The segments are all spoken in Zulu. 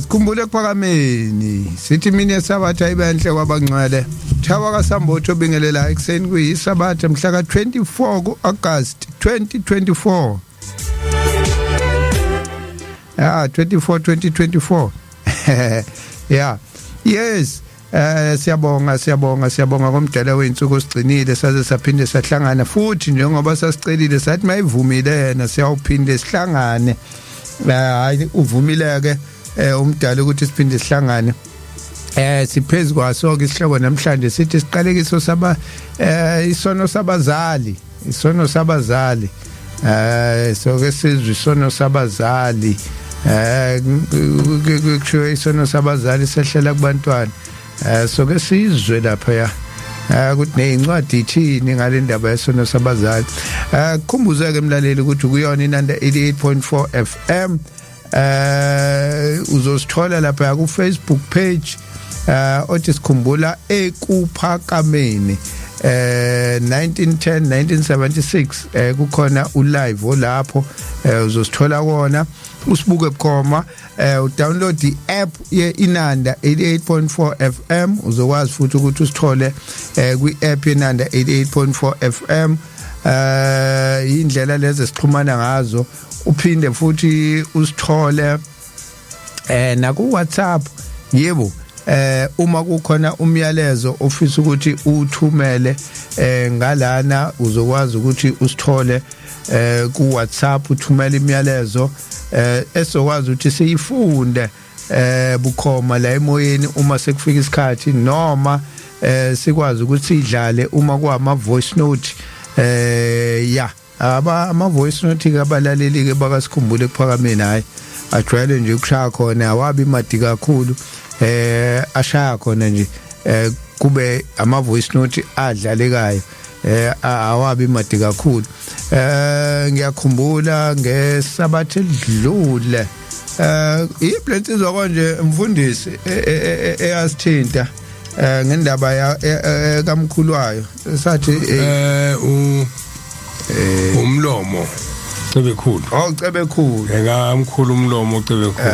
Sikhumbule ekuphakameni. Sithi mina esabatha ibenhle kwabangcwele. Thawa kaSambotho obingelela ekseni kuyisabatha mhla ka24 kuAugust 2024. 24 2024. Yeah. Yes. Siyabonga, siyabonga, siyabonga komdala weinsuku sigcinile saze saphinde sahlangana futhi njengoba sasicelile sathi mayivumile yena siyawuphinde sihlangane. Hayi, uvumile ke umdala ukuthi siphinde sihlangane. Siphezulu kwaso ke isihloko namhlanje, sithi siqalekiso saba isono sabazali, isono sabazali. So ke sizwe isono sabazali, kushiwo isono sabazali sehlela kubantwana. So ke sizwe lapha ya ukuthi nezincwadi ithini ngale ndaba yesono sabazali. Khumbuzeke emlaleli ukuthi kuyona Inanda 88.4 FM. Uzosithola lapha ku Facebook page othi Sikhumbula Ekuphakameni 1910 1976. Kukhona ulive olapho, uzosithola kona, usibuke bukhoma. Udownload i-app ye Inanda 88.4 FM, uzokwazi futhi ukuthi usithole kwi-app yeNanda 88.4 FM. Indlela lezi esixhumana ngazo. Uphinde futhi usithole na ku WhatsApp. Yebo, uma kukhona umyalezo ofisa ukuthi uthumele ngalana, uzokwazi ukuthi usithole ku WhatsApp, uthumele imiyalezo esokwazi ukuthi siyifunde bukhoma la emoyeni uma sekufika isikhathi, noma sikwazi ukuthi sidlale uma kwama voice note. Ya, aba ama voice note ke abalaleli ke bakaSikhumbule Ekuphakameni, hayi, ajwayele nje ukushaya khona, awabi madi kakhulu, ashaya khona nje kube ama voice note adlalekayo, awabi madi kakhulu. Ngiyakhumbula ngesabatha elidlule, iplensizwa konje mfundisi eyasithinta ngendaba ya kamkhulu wayo, sathi u umlomo Cebekhulu. Oh, Cebekhulu. Ekamkhulu umlomo Cebekhulu.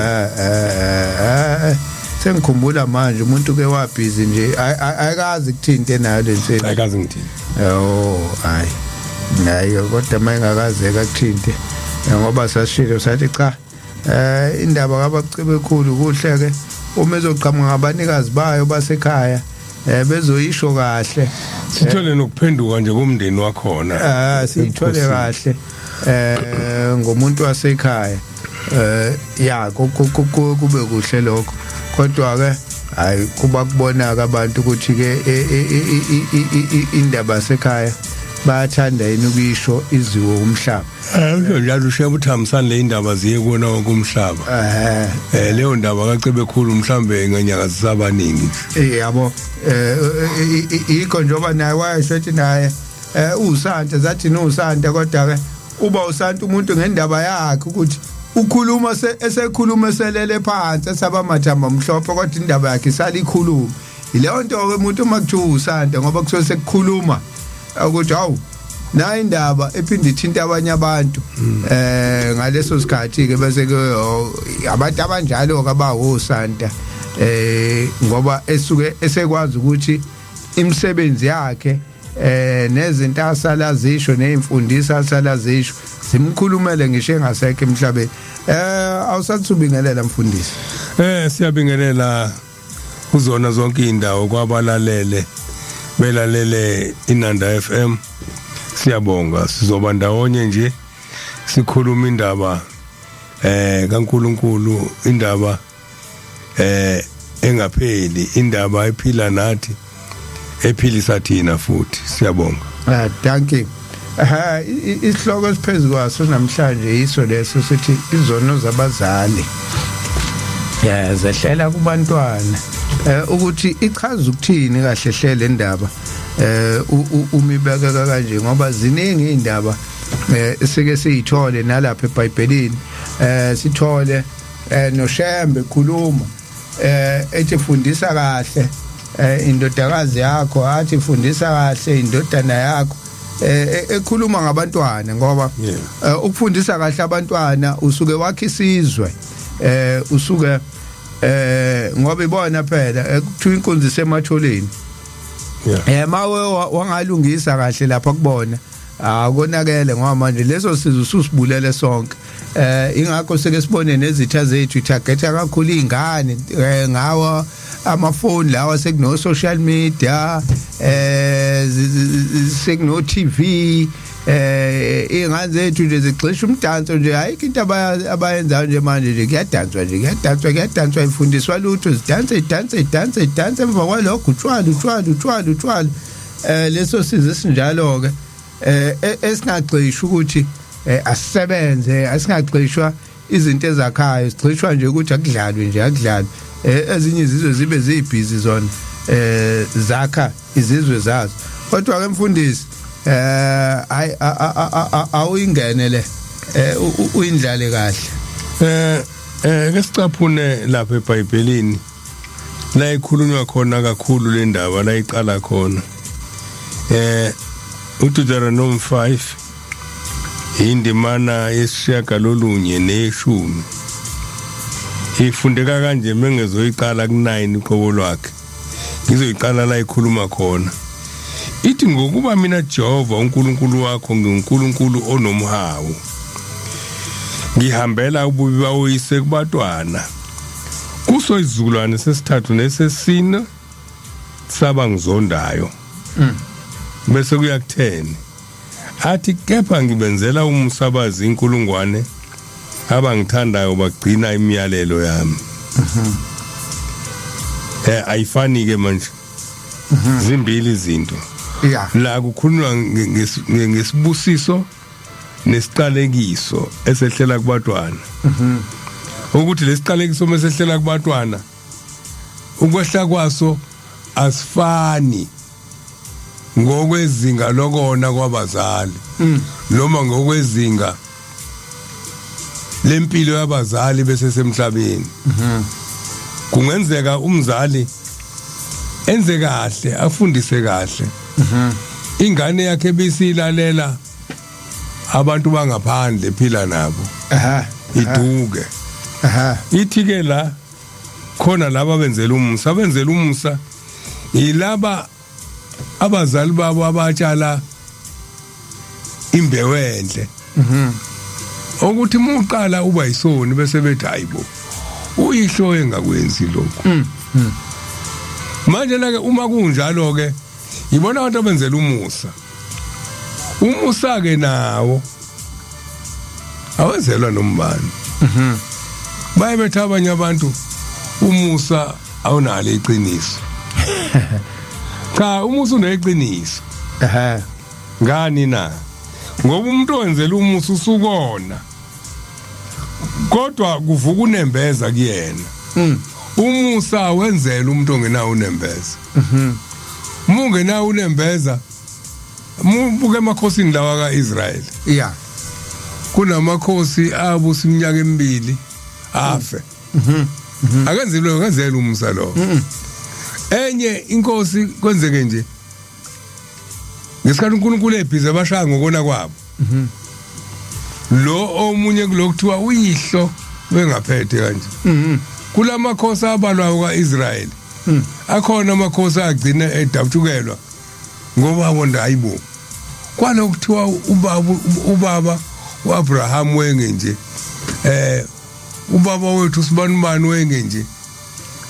Sengikhumbula manje, umuntu ke wabhizi nje, ayikazi kuthinte nayo lensizwa. Ayikazi ngithini. Oh, hayi nayo, kodwa mayingakaze kakuthinte, ngoba sashilo sathi cha, indaba kabaCebekhulu kuhle ke uma ezoqhamuka ngabanikazi bayo basekhaya, bezoyisho kahle. Sithole nokuphenduka nje komndeni wakhona. Siyithole kahle ngomuntu wasekhaya. Ya, kube kuhle lokho, kodwa ke hayi, kuba kubona abantu ukuthi ke indaba yasekhaya bayathanda yini ukuyisho iziwe umhlaba. Usho njalo ushiya ukuthi hambisani le indaba ziye kuwona wonke umhlaba. Leyo ndaba kaCebekhulu mhlambe inganyakazisa abaningi. Yabo, ikho njengoba naye wayesho ethi naye usanta, zathi nosanta, kodwa ke uba usanta umuntu ngendaba yakhe ukuthi ukhuluma esekhuluma eselele phansi, esaba mathamba mhlophe, kodwa indaba yakhe isalikhuluma. Ileyo nto ke umuntu uma kuthiwa usanta, ngoba kusuke sekukhuluma ukuthi hawu, nayi indaba ephinde ithinta abanye abantu ngaleso sikhathi ke, bese ke abantu abanjalo ke abawosanta, ngoba esuke esekwazi ukuthi imisebenzi yakhe nezinto asala zisho nezimfundiso asala zisho zimkhulumele ngisho engasekho emhlabeni. Awusathubingelela mfundisi. Siyabingelela kuzona zonke indawo kwabalalele belalele Inanda FM. Siyabonga, sizoba ndawonye nje sikhuluma indaba kaNkuluNkulu, indaba engapheli, indaba ephila nathi, ephilisa thina futhi. Siyabonga. Ah, thank you. Ha, isihloko esiphezulu kwaso namhlanje yiso leso, sithi izono zabazali ya zehlela kubantwana. Ukuthi ichaza ukuthini kahle hle le ndaba umibekeka kanje, ngoba ziningi indaba esike siyithole nalapha eBhayibhelini, sithole noShembe khuluma ethi fundisa kahle indodakazi yakho, athi fundisa kahle indodana yakho, ekhuluma ngabantwana, ngoba ukufundisa kahle abantwana usuke wakhe isizwe. Usuke ngoba ibona phela kuthiwa inkunzi isematholeni. Mawe wangalungisa kahle lapha kubona, akonakele, ngoba manje leso sizwe ususibulele sonke. Ingakho seke sibone nezitha zethu targeta kakhulu izingane ngawo amafoni lawa, sekuno social media, sekuno TV. Ingane zethu nje zigxisha umdanso nje, ayikho into abayenzayo nje manje nje, kuyadanswa nje, kuyadanswa, kuyadanswa, ifundiswa lutho, zidanse, zidanse, zidanse, zidanse, emva kwalokho utshwala, utshwala, utshwala, utshwala. Leso sizwe sinjalo ke esingagxishwa ukuthi asisebenze, asingagxishwa izinto ezakhayo, sigxishwa nje ukuthi akudlalwe nje, akudlalwe. Ezinye izizwe zibe zibhizi zona zakha izizwe zazo. Kodwa ke mfundisi, hayi, awuyingene le, uyindlale kahle. Ke sicaphune lapha eBhayibhelini la ikhulunywa khona kakhulu le ndaba, la iqala khona, uDeuteronomy 5, indimana yesi-9 neshumi, ifundeka kanje. Mengezoyiqala ku9 uqobo lwakhe, ngizoyiqala la ikhuluma khona. Ithi, "Ngokuba mina Jehova uNkulunkulu wakho nginguNkulunkulu onomhawu, ngihambela ububi bawoyise kubatwana kuso isizukulwane sesithathu nesesine sabangizondayo." Bese kuya kutheni, athi, "Kepha ngibenzela umusa abazi inkulungwane abangithandayo bagcina imiyalelo yami." Ayifani ke manje, zimbili izinto. La kukhulunywa ngesibusiso nesiqalekiso esehlela kubatwana, ukuthi lesiqalekiso mesehlela kubatwana, ukwehla kwaso asifani ngokwezinga lokona kwabazali noma ngokwezinga lempilo yabazali bese semhlabeni. Kungenzeka umzali enze kahle, afundise kahle ingane yakhe, bisilalela abantu bangaphandle phila nabo, iduke. Ithi ke la khona laba benzela umusa, benzela umusa yilaba abazali babo abatshala imbewu enhle, ukuthi muqala uba yisoni bese bethi, "Hayibo, uyihlo engakwenzi lokho." Manje la ke uma kunjalo ke, yibona abantu abenzela umusa. Umusa ke nawo awenzelwa nombani. Baye bethi abanye abantu umusa awunalo iqiniso. Cha, umusa uneqiniso. Ngani na? Ngoba umuntu owenzela umusa usukona, kodwa kuvuka unembeza kuyena. Umusa wenzela umuntu ongenawo unembeza. Uma ungenawo unembeza, mubuke emakhosini lawa kaIsrael, kunamakhosi abusa iminyaka emibili afe. Akenziwe, akenzela umusa lo. Enye inkosi kwenzeke nje ngesikhathi uNkulunkulu ebhize bashaya ngokona kwabo, lo omunye kulokuthiwa uyihlo bengaphethe kanje. Kulamakhosi abalwayo kaIsrael, akhona amakhosi agcine edabukelwa ngoba abona, hayibo, kwalokuthiwa ubaba uAbraham wenge nje, ubaba wethu sibanibani wenge nje,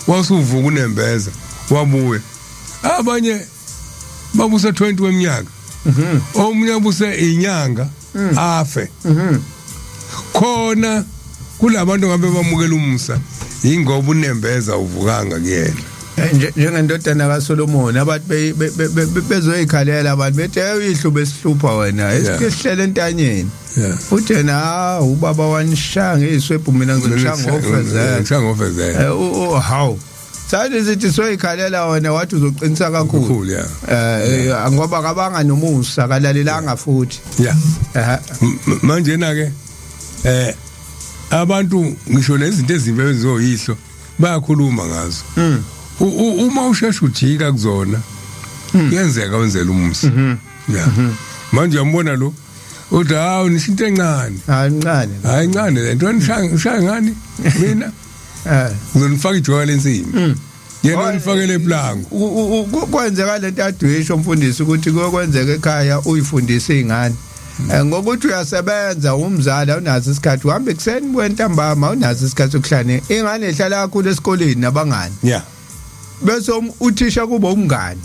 wasuvuka unembeza wabuya. Abanye babuse 20 weminyaka, omunye abuse inyanga afe. Khona kulabantu ngabe bamukela umusa ingoba unembeza uvukanga kuyena. Njengendodana kaSolomon, abantu bezoyikhalela, abantu bethi, "Hey, uyihlo besihlupha wena, esihlele entanyeni." Uthi yena, "Ah, ubaba wanishaya ngeyiswebhu, mina ngizokushaya ngofezela." Ngishaya ngofezela. Hawu, sathi sithi soyikhalela wena, wathi uzoqinisa kakhulu. Kakhulu, yeah. Ngoba kabanga nomusa, kalalelanga futhi. Manje na ke abantu ngisho lezinto ezimbi ezenziwa bayakhuluma ngazo. Uma usheshe ujika kuzona, kuyenzeka wenzela umusa. Yeah, manje uyambona lo Uthi hawu, nisho into encane. Hayi, ncane. Hayi, incane lento, nishaya ngani mina? Ngizonifaka ijoka lensimbi, yena unifakele iplango. Kwenzeka lento adwisho, mfundisi, ukuthi kuyokwenzeka ekhaya uyifundise izingane. Ngokuthi uyasebenza, umzali, awunaso isikhathi, uhamba ekuseni kwentambama, awunaso isikhathi sokuhlala, ingane ihlala kakhulu esikoleni nabangani, bese uthisha kuba umngani.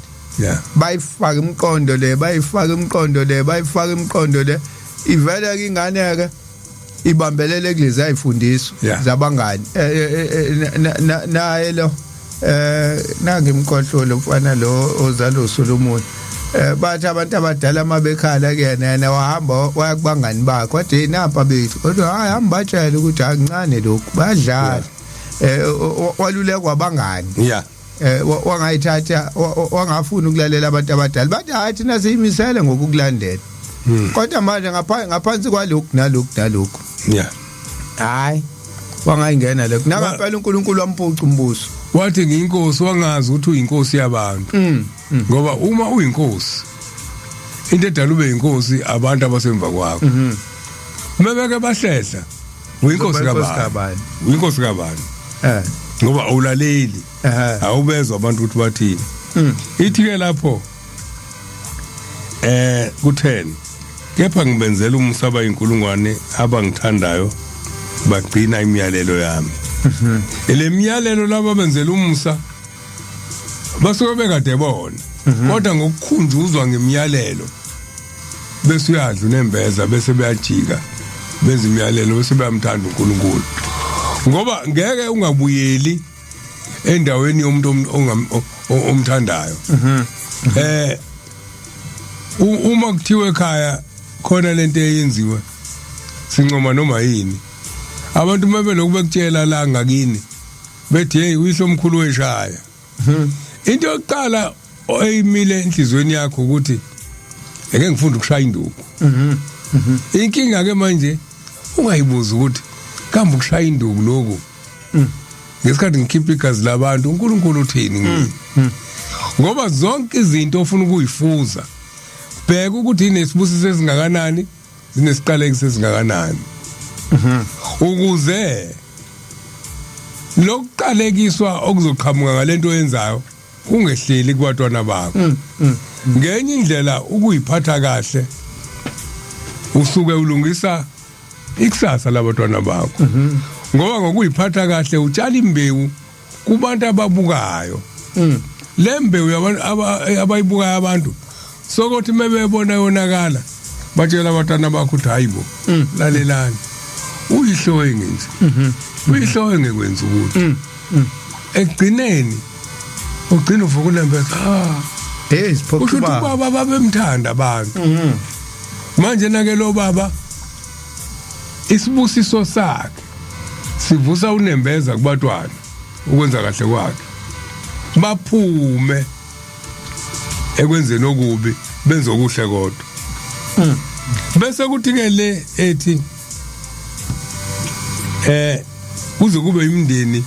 Bayifaka imiqondo le, bayifaka imiqondo le, bayifaka imiqondo le, ivele ke ingane ke ibambelele kulezi ayifundiso zabangani. Naye lo nangimkhohlolo mfana lo ozalo uSolomon, bathi abantu abadala mabekhala kuyena, yena wahamba waya kubangani bakhe, wathi, "Hey, nampa bethu," kodwa hayi, hamba batshela ukuthi akuncane lokhu, bayadlala. Walulekwa abangani. Wangayithatha, wangafuna ukulalela abantu abadala, bathi hayi, thina siyimisele ngokukulandela, kodwa manje ngaphansi kwalokhu nalokhu nalokhu. Hayi, wangayingena lokho nangempela, uNkulunkulu wamphuca umbuso. Wathi ngiyinkosi, wangazi ukuthi uyinkosi yabantu, ngoba uma uyinkosi, into edala ube yinkosi abantu abasemva kwakho. Mebeke bahlehla, uyinkosi Inkosi kabani? Kabani? Uyinkosi kabani? Ngoba awulaleli, awubezwa abantu ukuthi bathini. Ithi ke lapho ku10, kepha ngibenzela umusa abayinkulungwane abangithandayo, bagcina imiyalelo yami. Le miyalelo, laba benzela umusa basuke bekade bona, kodwa ngokukhunjuzwa ngemiyalelo bese uyadla unembeza, bese beyajika benza imiyalelo, bese bayamthanda uNkulunkulu, ngoba ngeke ungabuyeli endaweni yomuntu omthandayo. Uma kuthiwe ekhaya khona lento eyenziwe, sincoma noma yini, abantu mabelokhu bekutshela la ngakini, bethi, "Hey, uyihlo omkhulu weshaya," into yokuqala eyimile enhlizweni yakho ukuthi eke ngifunde ukushaya induku. Inkinga ke manje, ungayibuza ukuthi kambe ukushaya induku lokhu, ngesikhathi ngikhipha igazi labantu, uNkulunkulu uthini ngimi? Ngoba zonke izinto ofuna ukuyifuza, bheka ukuthi inesibusiso esingakanani, zinesiqalekiso esingakanani, ukuze lokuqalekiswa okuzoqhamuka ngalento oyenzayo kungehleli kubantwana bakho. Ngenye indlela, ukuyiphatha kahle usuke ulungisa ikusasa labantwana bakho, ngoba ngokuyiphatha kahle utshala imbewu kubantu ababukayo. Le mbewu yabantu abayibukayo abantu, sokuthi mebebona yonakala, batshela abantwana bakho ukuthi, "Hayibo, lalelani, uyihlo engenzi, uyihlo engekwenza ukuthi ekugcineni ugcina uvuka unembeza." Ah. Hey, Kusho ukuthi siphoqa. Ubaba babemthanda abantu. Manje nake lo baba, isibusiso sakhe sivusa unembeza kubatwana, ukwenza kahle kwakhe, baphume ekwenzeni okubi, benze okuhle kodwa. Bese kuthi ke le ethi kuze kube imindeni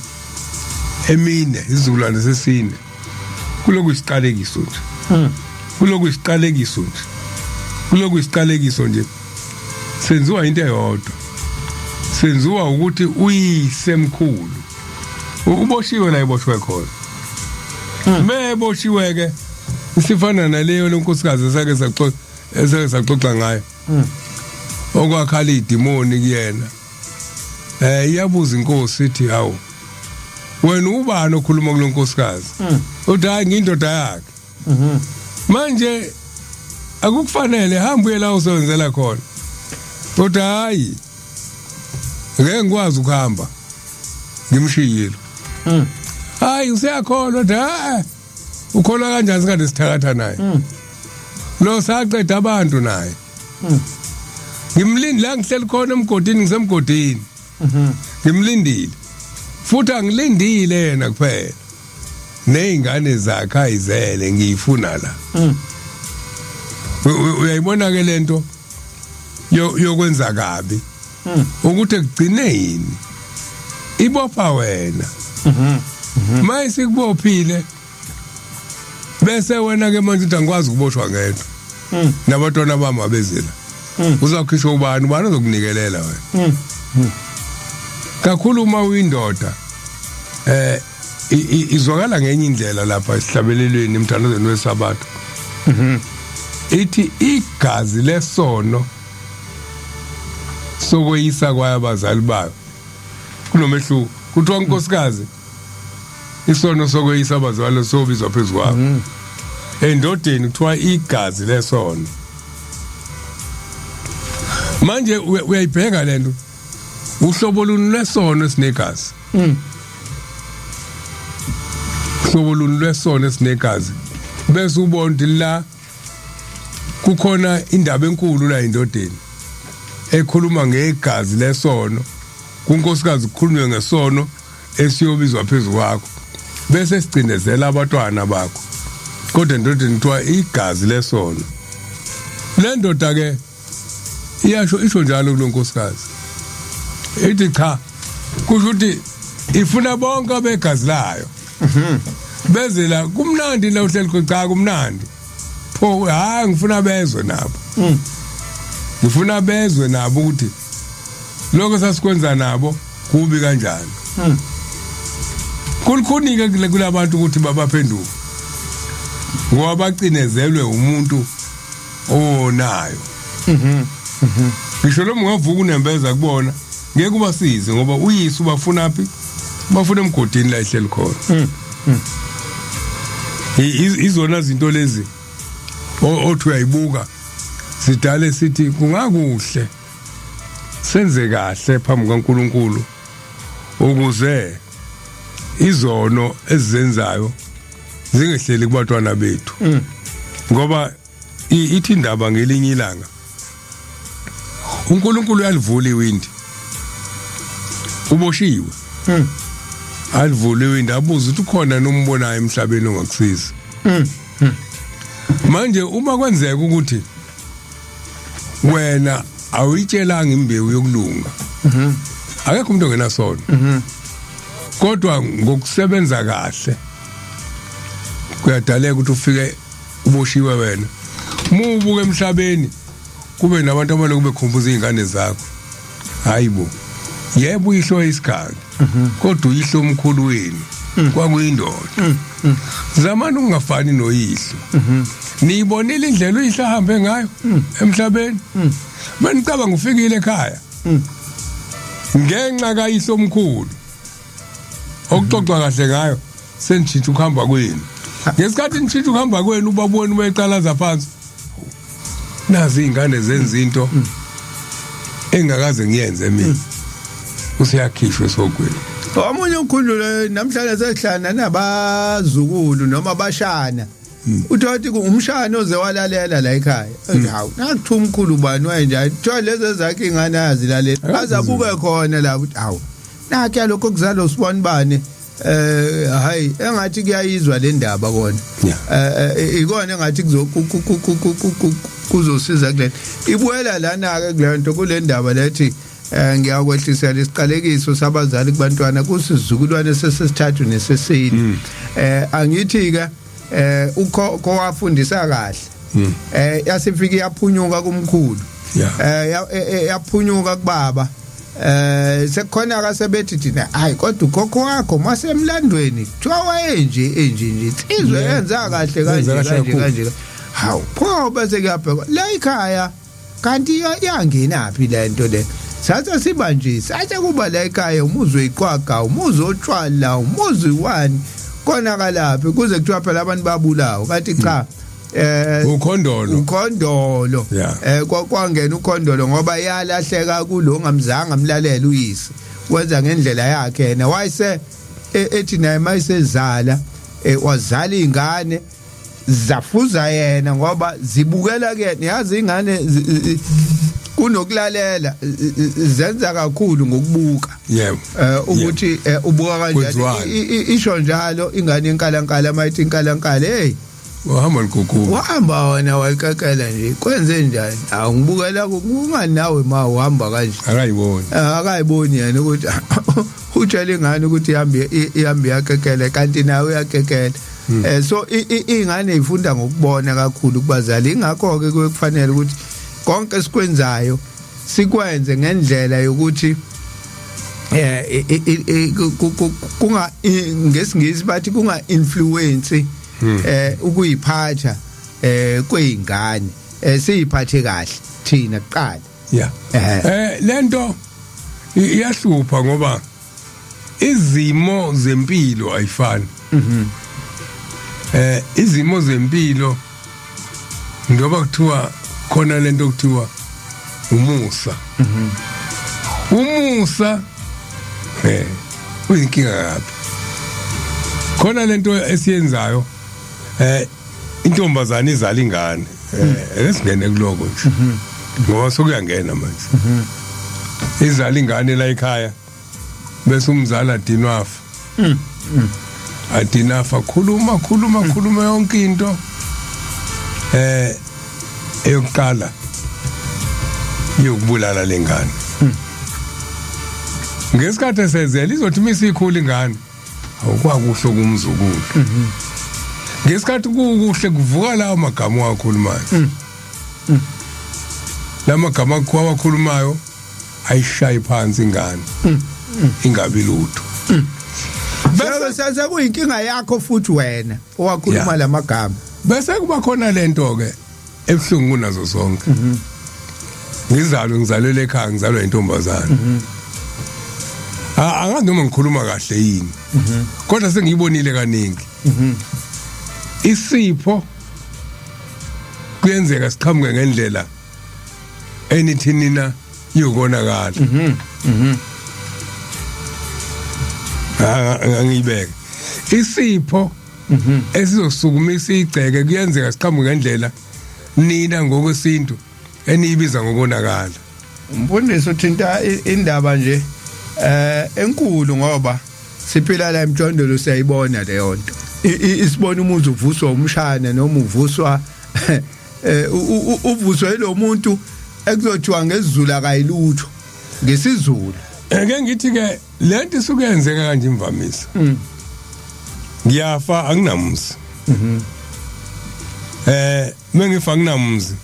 emine, isizukulwane sesine, kuloku isiqalekiso nje, kuloku isiqalekiso nje, kuloku isiqalekiso nje, senziwa into eyodwa, senziwa ukuthi uyise mkhulu uboshiwe la eboshwe khona. Meboshiwe ke, isifana naleyo lenkosikazi esake saxoxa ngayo, okwakhala idimoni kuyena. Iyabuza inkosi ithi, "Hawu, wena ubani okhuluma kulonkosikazi?" Uthi, "Hayi, ngiyindoda yakhe." "Manje akukufanele, hamba uye la usebenzela khona." Uthi, "Hayi, ngeke ngikwazi ukuhamba ngimshiyile." "Hayi, useyakholwa." Uthi, "Ha, ukholwa kanjani sikade sithakatha naye lo, saqeda abantu naye? Ngimlindi la ngihleli khona emgodini, ngisemgodini, ngimlindile, futhi angilindile yena kuphela, nezingane zakhe ayizele ngiyifuna la." Uyayibona ke lento yokwenza kabi, ukuthi ekugcineni ibopha wena. Maye sikubophile, bese wena ke manje uthi, "Angikwazi ukuboshwa ngedwa nabantwana bami abezela." Uzokhishwa ubani? Ubani ozokunikelela wena? Kakhulu uma uyindoda, izwakala ngenye indlela lapha esihlabelelweni emthandazweni wesabatha. Ithi igazi lesono sokweyisa kwayo abazali bayo. Kunomehluko. Kuthiwa nkosikazi, isono sokweyisa abazali sobizwa phezu kwakho. Endodeni kuthiwa igazi lesono. Manje uyayibheka lento, uhlobo luni lwesono esinegazi? Uhlobo luni lwesono esinegazi? Bese ubona ukuthi la kukhona indaba enkulu la endodeni ekhuluma ngegazi lesono, kunkosikazi kukhulunywe ngesono esiyobizwa phezu kwakho bese sicindezela abantwana bakho, kodwa endodeni kuthiwa igazi lesono. Le ndoda ke iyasho, isho njalo kulo nkosikazi, ithi cha, kusho ukuthi ifuna bonke abegazi layo beze la. Kumnandi la uhleli khona. Cha, kumnandi pho? Hayi, ngifuna bezwe nabo, ngifuna bezwe nabo ukuthi lokho sasikwenza nabo kubi kanjani. Kulukhuni ke kulabantu ukuthi babaphenduke ngoba bacinezelwe umuntu owonayo. Ngisho noma ungavuka unembeza kubona, ngeke ubasize ngoba uyise ubafuna phi? Bafuna emgodini la ehleli khona. Izona zinto lezi othi uyayibuka sidale sithi kungakuhle senze kahle phambi kaNkuluNkulu ukuze izono ezizenzayo zingehleli kubantwana bethu, ngoba ithi indaba ngelinye ilanga uNkulunkulu uyalivula iwindi, uboshiwe, alivula iwindi abuze ukuthi ukhona nombonayo emhlabeni ongakusiza. Manje uma kwenzeka ukuthi wena awuyitshelanga imbewu yokulunga, akekho umuntu ongenasono, kodwa ngokusebenza kahle kuyadaleka ukuthi ufike uboshiwe wena. Uma ubuka emhlabeni kube nabantu abaloku bekhumbuza izingane zakho, hayibo, yebo, uyihlo isiganga, kodwa uyihlo omkhulu wenu kwakuyindoda. Zamani ungafani noyihlo. Niyibonile indlela uyihlo ahambe ngayo emhlabeni. Manicabanga ufikile ekhaya ngenxa kayihlo omkhulu okuxoxwa kahle ngayo, senishintsha ukuhamba kwenu. Ngesikhathi nishintsha ukuhamba kwenu, ubaba wenu ubeqalaza phansi, nazi izingane zenza into engakaze ngiyenze mina, useyakhishwa esogweni. Omunye ukhulule namhlanje sehlana nabazukulu noma abashana, uthothi umshana oze walalela la ekhaya, hawu, nakuthiwa umkhulu bani wayenjani, kuthiwa lezi ezakhe ingane ayazilalela, azabuke khona la ukuthi hawu, nakhe lokho kuzalo sibani bani, hayi, engathi kuyayizwa le ndaba kona. Ikona engathi kuzosiza kule ibuyela lana ke kule nto, kule ndaba lethi ngiyakwehlisela isiqalekiso sabazali kubantwana kusizukulwane sesesithathu nesesine. Angithi ke ukhokho wafundisa kahle, yasifika iyaphunyuka kumkhulu, yaphunyuka kubaba, sekukhona kasebethi thina, hayi, kodwa ukhokho wakho masemlandweni kuthiwa wayenje enje nje, insizwe yenza kahle kanje kanje kanje. Hawu pho, bese kuyabhekwa la ekhaya kanti yangenaphi le nto le. Sathe siba nje, sathe kuba la ekhaya umuzi weyiqwaga, umuzi otshwala, umuzi wani, konakalaphi kuze kuthiwa phela abantu babulawa, kanti cha, ukhondolo. Ukhondolo. Kwangena ukhondolo ngoba yalahleka kulo ngamzanga amlalela uyise, wenza ngendlela yakhe yena, wayese ethi naye mayisezala, wazala ingane zafuza yena ngoba zibukela kuyena. Yazi ingane kunokulalela zenza kakhulu ngokubuka. Ukuthi ubuka kanjani, isho njalo ingane inkalankala, mayithi inkalankala, hey. Wahamba ligugu. Wahamba wena wayikekela nje, kwenze njani? Awungibukela kungani nawe ma uhamba kanje? Akayiboni. Akayiboni yena ukuthi utshela ingane ukuthi ihambe ihambe yakekele, kanti nawe uyakekela. So ingane ifunda ngokubona kakhulu kubazali, ingakho ke kufanele ukuthi Konke esikwenzayo sikwenze ngendlela yokuthi kunga, ngesingisi bathi kunga influence ukuyiphatha kwezingane, siyiphathe kahle thina kuqala. Lento iyahlupha ngoba izimo zempilo ayifani. Izimo zempilo, njengoba kuthiwa khona lento kuthiwa umusa. Umusa uyinkinga kabi. Khona lento esiyenzayo, intombazana izala ingane, esingene kuloko nje ngoba sokuyangena manje, izala ingane la ekhaya, bese umzali adinwafa, adinafa, khuluma, khuluma, khuluma yonke into. Eyokuqala yokubulala lengane ngesikhathi esezela, izothi misikhula ingane, awukwakuhle kumzukulu. Ngesikhathi kukuhle kuvuka lawo magama owakhulumayo, lamagama awakhulumayo ayishayi phansi ingane, ingabi lutho. Bese sekuyinkinga yakho futhi wena owakhuluma lamagama. Bese kuba khona lento ke ebuhlungu kunazo zonke. Ngizalwe, ngizalelwe ekhaya, ngizalwa intombazana. Angazi noma ngikhuluma kahle yini, kodwa sengiyibonile kaningi, isipho kuyenzeka siqhamuke ngendlela enithi nina iyokonakala. Angiyibeke isipho esizosukumisa igceke, kuyenzeka siqhamuke ngendlela nina ngokwesintu eniyibiza ngokonakala. Umfundisi uthinta indaba nje enkulu, ngoba siphila la emjondolo, siyayibona leyo nto. Isibona umuzi uvuswa umshana noma uvuswa uvuswa yilo muntu ekuzothiwa ngesiZulu akayilutho ngesiZulu. Eke ngithi ke lento isuke yenzeka kanje imvamisa, ngiyafa, anginamuzi. Mengifa anginamuzi,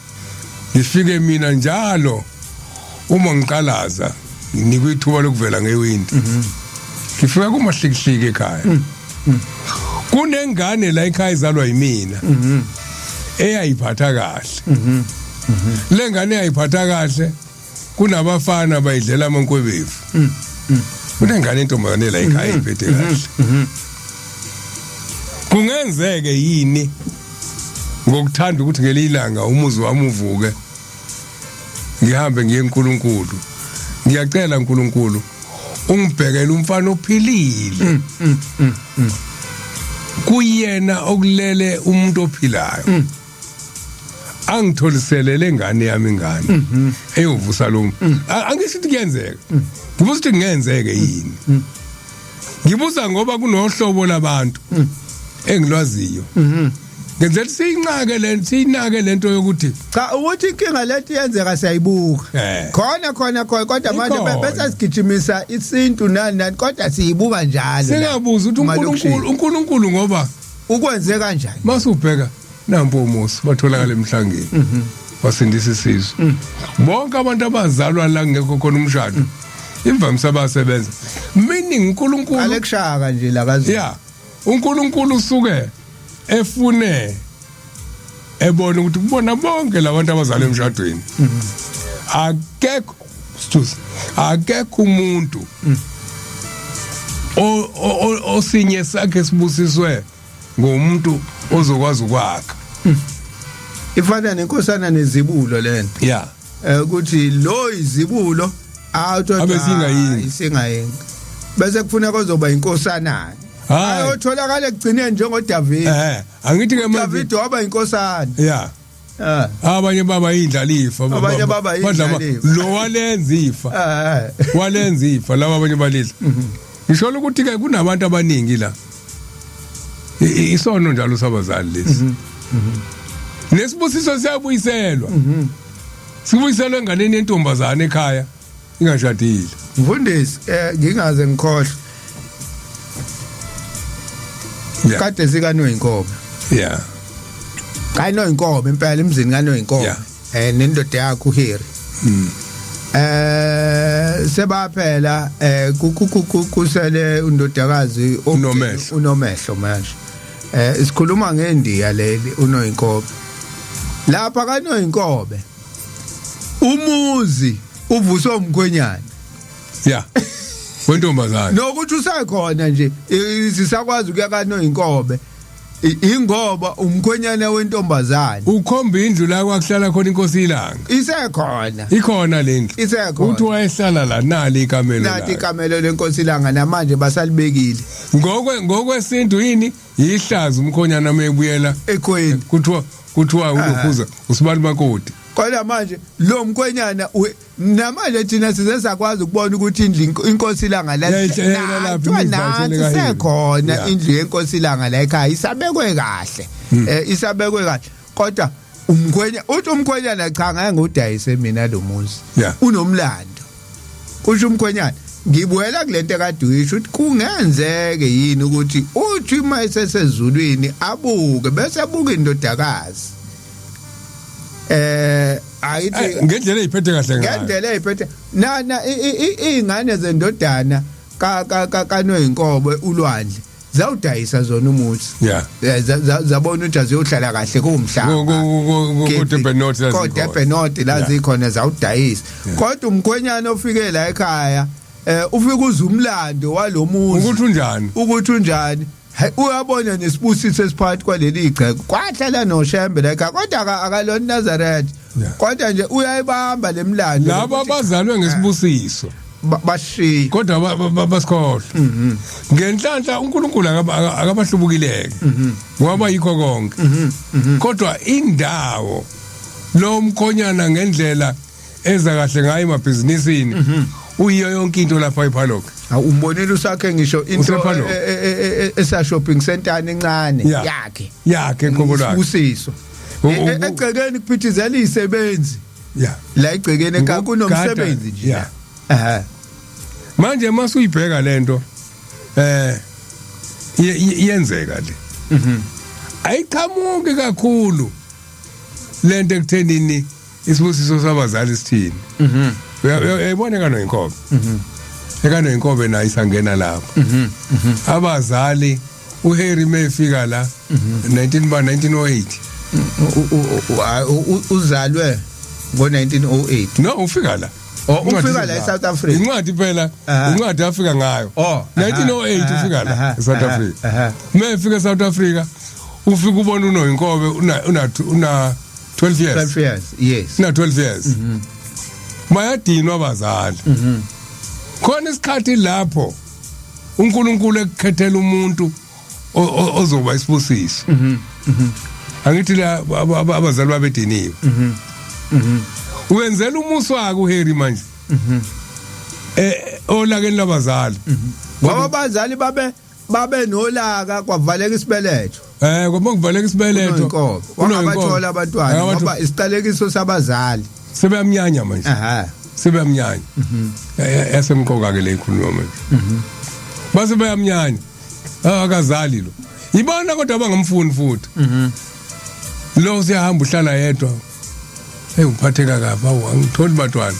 ngifike mina njalo uma ngiqalaza nginikwe ithuba lokuvela ngewindi, ngifika kumahlikihliki ekhaya, kunengane la ekhaya izalwa yimina eyayiphatha kahle. Le ngane eyayiphatha kahle, kunabafana bayidlela amankwebevu. Kunengane intombazane la ekhaya iphethe kahle. Kungenzeke yini ngokuthanda ukuthi ngelinye ilanga umuzi wami uvuke, ngihambe ngiye eNkulunkulu, ngiyacela uNkulunkulu ungibhekele umfana ophilile, kuyena okulele umuntu ophilayo, angitholisele lengane yami, ingane eyovusa lo? Angisho ukuthi kuyenzeka, ngibuza ukuthi kungenzeke yini. Ngibuza ngoba kunohlobo labantu engilwaziyo, ngenzela siyinqake le, siyinake lento yokuthi Cha, ukuthi inkinga lento iyenzeka siyayibuka. Khona khona khona, kodwa manje Ikhona. bese sigijimisa isintu nani nani, kodwa siyibuka njalo la. Singabuza ukuthi Emalokishini. uNkulunkulu, uNkulunkulu ngoba Ukwenze kanjani? Masubheka nampo uMosi, batholakala emhlangeni, wasindisa isizwe. Bonke abantu abazalwa la ngekho khona umshado, imvamisa abasebenza, meaning uNkulunkulu Alekushaka nje la kaZulu. Yeah, uNkulunkulu usuke efune ebona ukuthi kubona bonke labantu abazalwa emshadweni akekho, excuse, akekho umuntu osinye sakhe sibusiswe ngomuntu ozokwazi ukwakha. Ifana nenkosana nezibulo lento. Ukuthi lo izibulo out Abe singayingi. Isingayingi, bese kufuna kozoba inkosana Hayi. ayotholakala ekugcineni njengoDavid. Angithi ke manje David waba inkosana. Abanye baba indlalifa. Abanye baba Badla indlalifa. Lo walenza ifa, walenza ifa laba abanye balidla. Ngisho ukuthi ke kunabantu abaningi la, isono njalo sabazali lesi, nesibusiso siyabuyiselwa, sibuyiselwa enganeni yentombazane ekhaya ingashadile. Mfundisi, ngingaze ngikhohle, kade sika noyinkomo. Cha, noyinkomo impela, emzini kanoyinkomo. Nendoda yakhe uHarry. Sebaphela kusele undodakazi uNomehlo. uNomehlo manje. Sikhuluma ngendiya leli uNoyinkobe. Lapha kaNoyinkobe umuzi uvuswe umkhwenyana. Ya. Wentombazana. Nokuthi usekhona nje sisakwazi ukuya kaNoyinkobe. Ingoba umkhwenyana wentombazana. Ukhomba indlu la kwakuhlala khona inkosi ilanga. Isekhona. Ikhona lendlu. Isekhona. Uthi wayehlala la nali ikamelo la. Nathi ikamelo lenkosi ilanga namanje basalibekile. Ngokwesintu yini yihlaza umkhonyana mebuyela ekhweni. Kuthiwa ulokhuza usibali makoti. Kodwa manje lo mkhwenyana namanje thina size sakwazi ukubona ukuthi indlu inkosi ilanga la sekhona indlu yenkosi ilanga la ekhaya isabekwe kahle. Isabekwe kahle. Kodwa umkhwenya uthi umkhwenyana cha ngeke ngudayise mina lo muzi. Unomlando. Kusho umkhwenyana ngibuyela kulento ekade uyisho ukuthi kungenzeke yini ukuthi uthi uma esesezulwini abuke bese abuka indodakazi. Ayithi ngendlela eziphethe kahle ngayo. Ngendlela eziphethe nana izingane zendodana ka ka kaNoyinkobe ulwandle zawudayisa zona umuzi. Zabona ukuthi aziyohlala kahle kumhlaba. Ku North lazikhona. Ko North lazikhona zawudayisa. Kodwa umkhwenyana ofike la ekhaya ufika uzumlando walomuzi. Ukuthi unjani? Ukuthi unjani? Uyabona nesibusiso esiphakathi kwaleli igceke. Kwahlala noShembe la ekhaya kodwa akalona Nazareth. Kodwa nje uyayibamba lemlando. Labo abazalwe ngesibusiso bashiya kodwa basikhohlwa. Ngenhlanhla uNkulunkulu akabahlubukileke ngoba yikho konke. Kodwa indawo lo mkhonyana ngendlela eza kahle ngayo emabhizinisini uyiyo yonke into lapha ePhaloke. Umbonile usakhe ngisho into esa shopping center encane yakhe. Yakhe eqobo lakhe. Isibusiso. Egcekeni kuphithizela izisebenzi. La igcekeni ekhaya kunomsebenzi nje. Manje masuyibheka lento iyenzeka le. Ayiqhamuki kakhulu lento ekuthenini isibusiso sabazali sithini. Uyayibona kaNoyinkobe. EkaNoyinkobe naye isangena lapho. Abazali uHarry mefika la 1908. Uzalwe ngo-1908. No, ufika la. Ufika la eSouth Africa. Incwadi phela, incwadi afika ngayo. 1908 ufika la eSouth Africa. Mefika eSouth Africa ufika ubona uNoyinkobe una 12 years. 12 years, yes. Una 12 years. Bayadinwa abazali. Khona isikhathi lapho uNkulunkulu ekukhethela umuntu ozoba isibusiso. Angithi la abazali babediniwe. Wenzela umuso wakhe uHarry manje. Olakeni labazali. Ngoba abazali babe nolaka kwavaleka isibeletho. Ngoba kuvaleka isibeletho. Wangabathola abantwana ngoba isiqalekiso sabazali. Sebeyamnyanya manje. Sebeyamnyanya. Yasemqoka ke le ikhuluma manje. Base bayamnyanya. Akazali lo. Ibona kodwa abangamfuni futhi. Lo usiyahamba uhlala yedwa. Hey uphatheka kabi awu angitholi bantwana.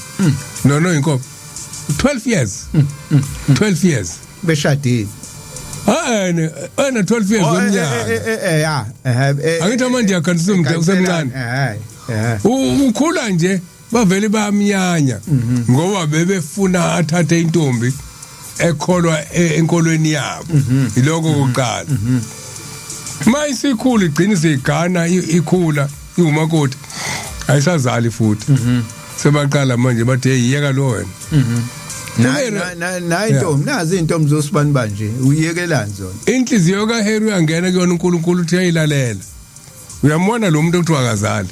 No inkobe. 12 years. 12 years. Beshadile. Ena 12 years weminyaka. Angithi manje yakhanisa usemncane. Ukhula nje bavele bayamnyanya ngoba bebefuna athathe intombi ekholwa enkolweni yabo. Iloko kokuqala. Mayisikhulu igcina sigana ikhula iwumakoti ayisazali futhi. Sebaqala manje bathi hey yeka lo wena. Na intombi nazi intombi zosibani banje uyekelani zona. Inhliziyo kaHarry uyangena kuyona uNkulunkulu uthi uyayilalela. Uyamona lo muntu okuthiwa akazali.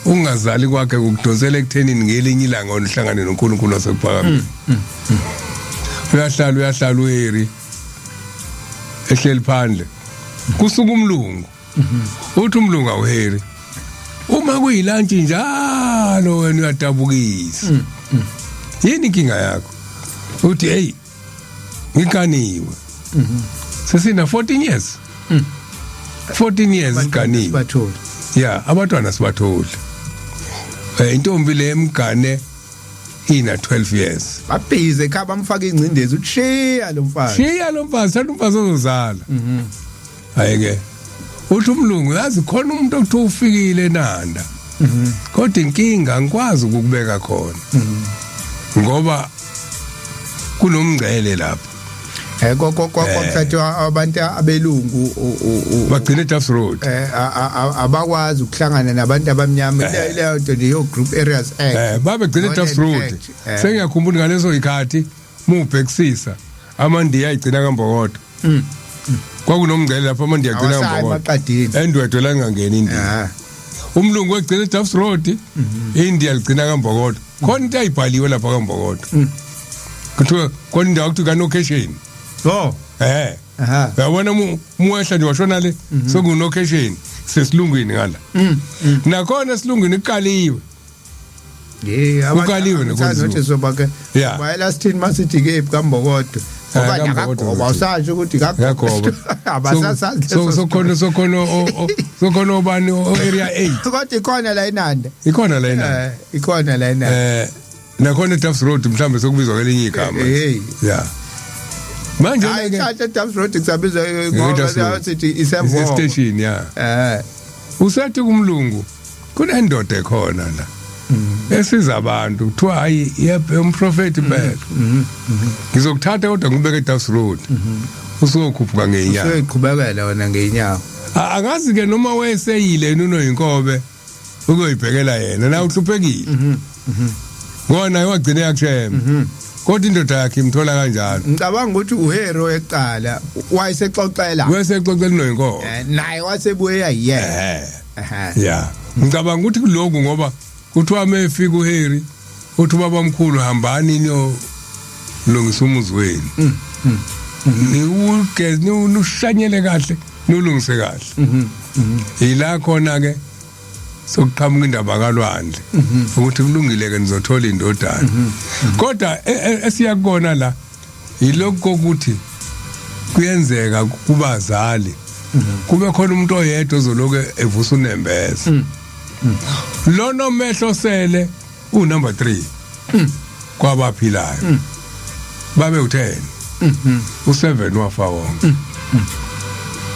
Ungazali kwakhe kukudonsela ekuthenini ngelinye ilanga uhlangane noNkulunkulu wasekuphakameni. Uyahlala uHarry ehleli phandle. Kusuka umlungu. Uthi umlungu awuHarry. Uma kuyilantshi njalo wena uyadabukisa. Yini inkinga yakho? Uthi hey ngikaniwe. Sesina 14 years. 14 years siganiwe. Sibatholi. Yeah, abantwana sibatholi. Intombi le emgane ina 12 years. Babhize ekhaya, bamfaka ingcindezi uthi shiya lo mfazi. Shiya lo mfazi, thatha umfazi ozozala. Hayi ke, uthi umlungu, yazi khona umuntu okuthiwa ufikile eNanda, kodwa inkinga angikwazi ukukubeka khona ngoba kunomngcele lapho. Kwakuthathwa abantu abelungu bagcina eDuffs Road. Abakwazi ukuhlangana nabantu abamnyama, leyo nto nje yo Group Areas Act. Babegcina eDuffs Northern Road. Act, Sengiyakhumbula ngaleso ikhathi mubhekisisa amandiya ayigcina kaMbokodo, kwakunomngcele lapho amandiya agcina Awasayi kaMbokodo. emaqadini. Endwedwe la ngangena iNdiya. Umlungu wegcina eDuffs Road, iNdiya ligcina kaMbokodo. Khona into ayibhaliwe lapha kaMbokodo, kuthiwa khona indawo kuthiwa kanocation. Oh. Uyabona, muwehla nje washona le, sekunocation sesilungwini ngala, nakhona esilungwini kuqaliwe. Yeah. Kukaliwe nekonziwa. Nothi soba ke bayela sithini masithi ke kaMbokodo, ngoba kaMbokodo. nakagoba usasho ukuthi Kagoba. Abasasazi. So sokhona obani, area 8. Kodwa ikhona la eNanda. Ikhona la eNanda. Ikhona la eNanda. Nakhona eDuffs Road mhlambe sokubizwa kelinye igama. Hey. Yeah, manje Hayi, ke thatha Duffs Road kusabizwa ngoba Duffs Road. sithi isemvo station, yeah. Usethi kumlungu kunendoda ekhona la esiza abantu, kuthiwa hayi yebo, umprofeti phela, ngizokuthatha kodwa ngibeke eDuffs Road, usuyokhuphuka ngeenyawo. Usuyiqhubekela wena ngeenyawo. Angazi ke noma wayeseyile yena uNoyinkobe ukuyoyibhekela yena na uhluphekile, ngoba naye wagcina yakushema, kodwa indoda yakhe imthola kanjalo. Ngicabanga ukuthi uhero eqala wayesexoxela. Wesexoxela uNoyinkobe. Naye wasebuye yayena. Ya, ngicabanga ukuthi kulokhu ngoba kuthiwa mefika uHarry uthi, "Baba mkhulu, hambani niyo lungisa umuzi wenu, niwugeze, niwushanyele kahle, niwulungise kahle." Ila khona ke sokuqhamuka indaba kalwandle ukuthi kulungile ke, nizothola indodana. Kodwa esiya kukona la yilokhu kokuthi kuyenzeka kubazali kube khona umuntu oyedwa ozoloke evusa unembeza. Lo nomehlo sele unumber 3 kwabaphilayo, babe u10, u7 wafa wonke.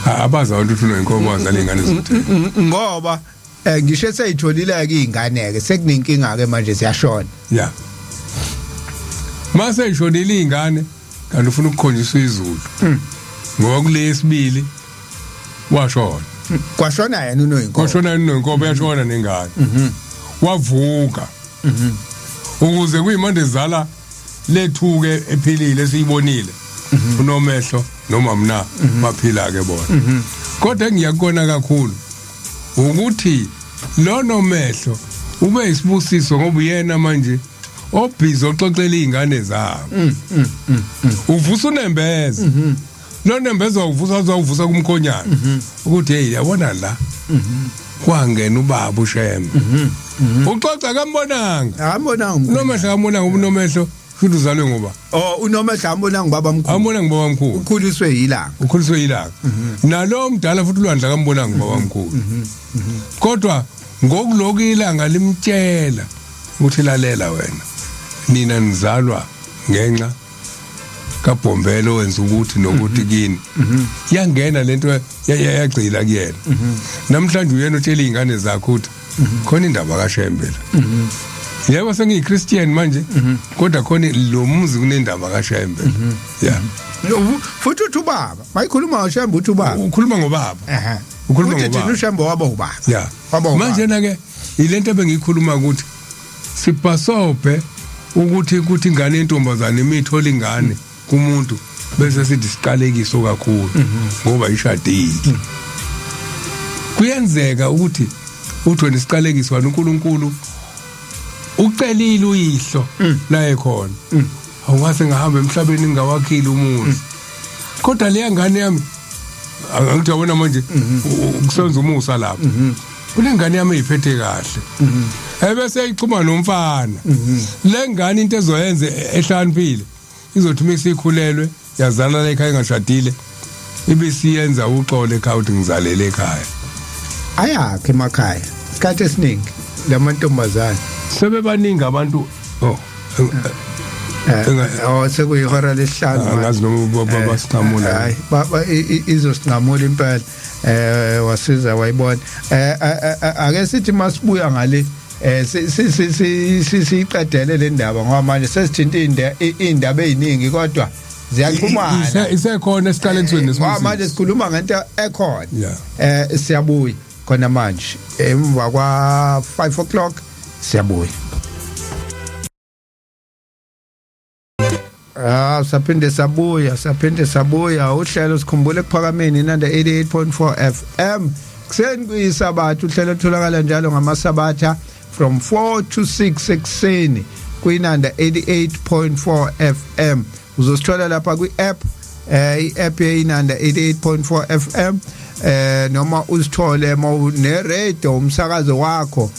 Abazi abantu ukuthi uNoyinkomo wazala ingane eziwu-10. Ngoba ngisho seyitholile ke ingane ke, sekunenkinga ke manje, siyashona. Ya, mase ishonile ingane, kanti ufuna ukukhonjiswa izulu, ngoba kule yesibili washona. Kwashona yena uNoyinkomo. Kwashona uNoyinkomo, yashona nengane, wavuka ukuze kuyimande zala lethuke ephilile esiyibonile, uNomehlo noma mna baphila ke bona. Kodwa engiyakubona kakhulu ukuthi lo Nomehlo ube isibusiso, ngoba uyena manje obhizi oxoxela izingane zabo, uvusa unembeza. Lo nembeza uvusa, uzawuvusa kumkhonyana ukuthi hey, yabona la kwangena ubaba uShembe, uxoxa kambonanga. Ambonanga. Unomehlo kambonanga, uNomehlo futhi uzalwe ngoba Oh, uNomehlo ambonanga ubaba mkhulu. Ambona ngubaba mkhulu. Ukhuliswe yilanga. Ukhuliswe yilanga. Nalo mdala futhi ulwandle akambonanga ubaba mkhulu, kodwa ngokuloku ilanga limtshela ukuthi lalela wena, nina nizalwa ngenxa kaBhombelo wenza ukuthi nokuthi kini, yangena lento yagcila kuyena. Namhlanje uyena utshela izingane zakhe ukuthi khona indaba kaShembe la. Yebo, sengiyiChristian manje, kodwa khona lo muzi kunendaba kaShembe, ya. Futhi uthi ubaba, mayikhuluma ngoShembe uthi ubaba. Ukhuluma ngobaba. Ukhuluma Uthi ngobaba. thina uShembe waba ubaba. Ya. Waba ubaba. Manje na ke ilento ebengiyikhuluma ukuthi sibhasobhe ukuthi kuthi ingane yentombazane imithola ingane kumuntu bese sithi siqalekiso kakhulu ngoba ishadile. Kuyenzeka ukuthi uthi wena isiqalekiso, wena uNkulunkulu ucelile uyihlo la ekhona, awungase ngahamba emhlabeni ngingawakhile umuzi, kodwa leya ngane yami angithi yabona manje kusenza umusa lapha kunengane yami eyiphethe kahle, ebese ixhuma nomfana. Le ngane into ezoyenza ehlakaniphile izothi uma isikhulelwe yazala la ekhaya ingashadile, ibisiyenza uxolo ekhaya ukuthi ngizalele ekhaya. Ayakhe emakhaya isikhathi esiningi. Lamantombazane. Sebebaningi abantu, oh. Oh, sekuyihora lesihlanu. Angazi noma basinqamula. Hayi, izosinqamula impela. Wasiza wayibona. Ake sithi masibuya ngale siyiqedele le ndaba, ngoba manje sesithinta indaba eziningi kodwa ziyaxhumana. Isekhona esiqalekisweni nesibusiso. Manje sikhuluma ngento ekhona. Siyabuya khona manje emva kwa 5 o'clock siyabuya. Saphinde sabuya, saphinde sabuya. Uhlelo Sikhumbule Ekuphakameni, Inanda 88.4 FM, kuseni kuyisabatha. Uhlelo tholakala njalo ngamasabatha from 4 to 6 ekuseni kwinanda 88.4 FM. Uzosithola lapha kwi-app, i-app yeinanda 88.4 FM, noma uzithole ne radio, umsakazo wakho,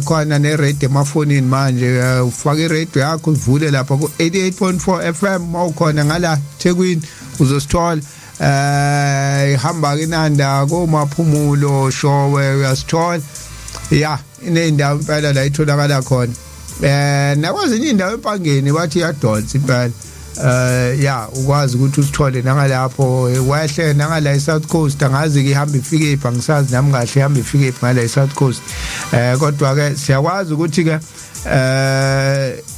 khona ne radio emafonini manje. Ufaka i-radio yakho, uvule lapha ku 88.4 FM. Mawukhona ngala Thekwini uzosithola, ihamba kinanda komaphumulo Showe uyasithola. Ya, inendawo impela la itholakala khona, nakwezinye indawo empangeni bathi iyadonsa impela. Ya, ukwazi ukuthi usithole nangalapho, wehle nangala eSouth Coast. Angazi ke ihamba ifike iphi, angisazi nami kahle ihamba ifike iphi ngala eSouth Coast, kodwa ke siyakwazi ukuthi ke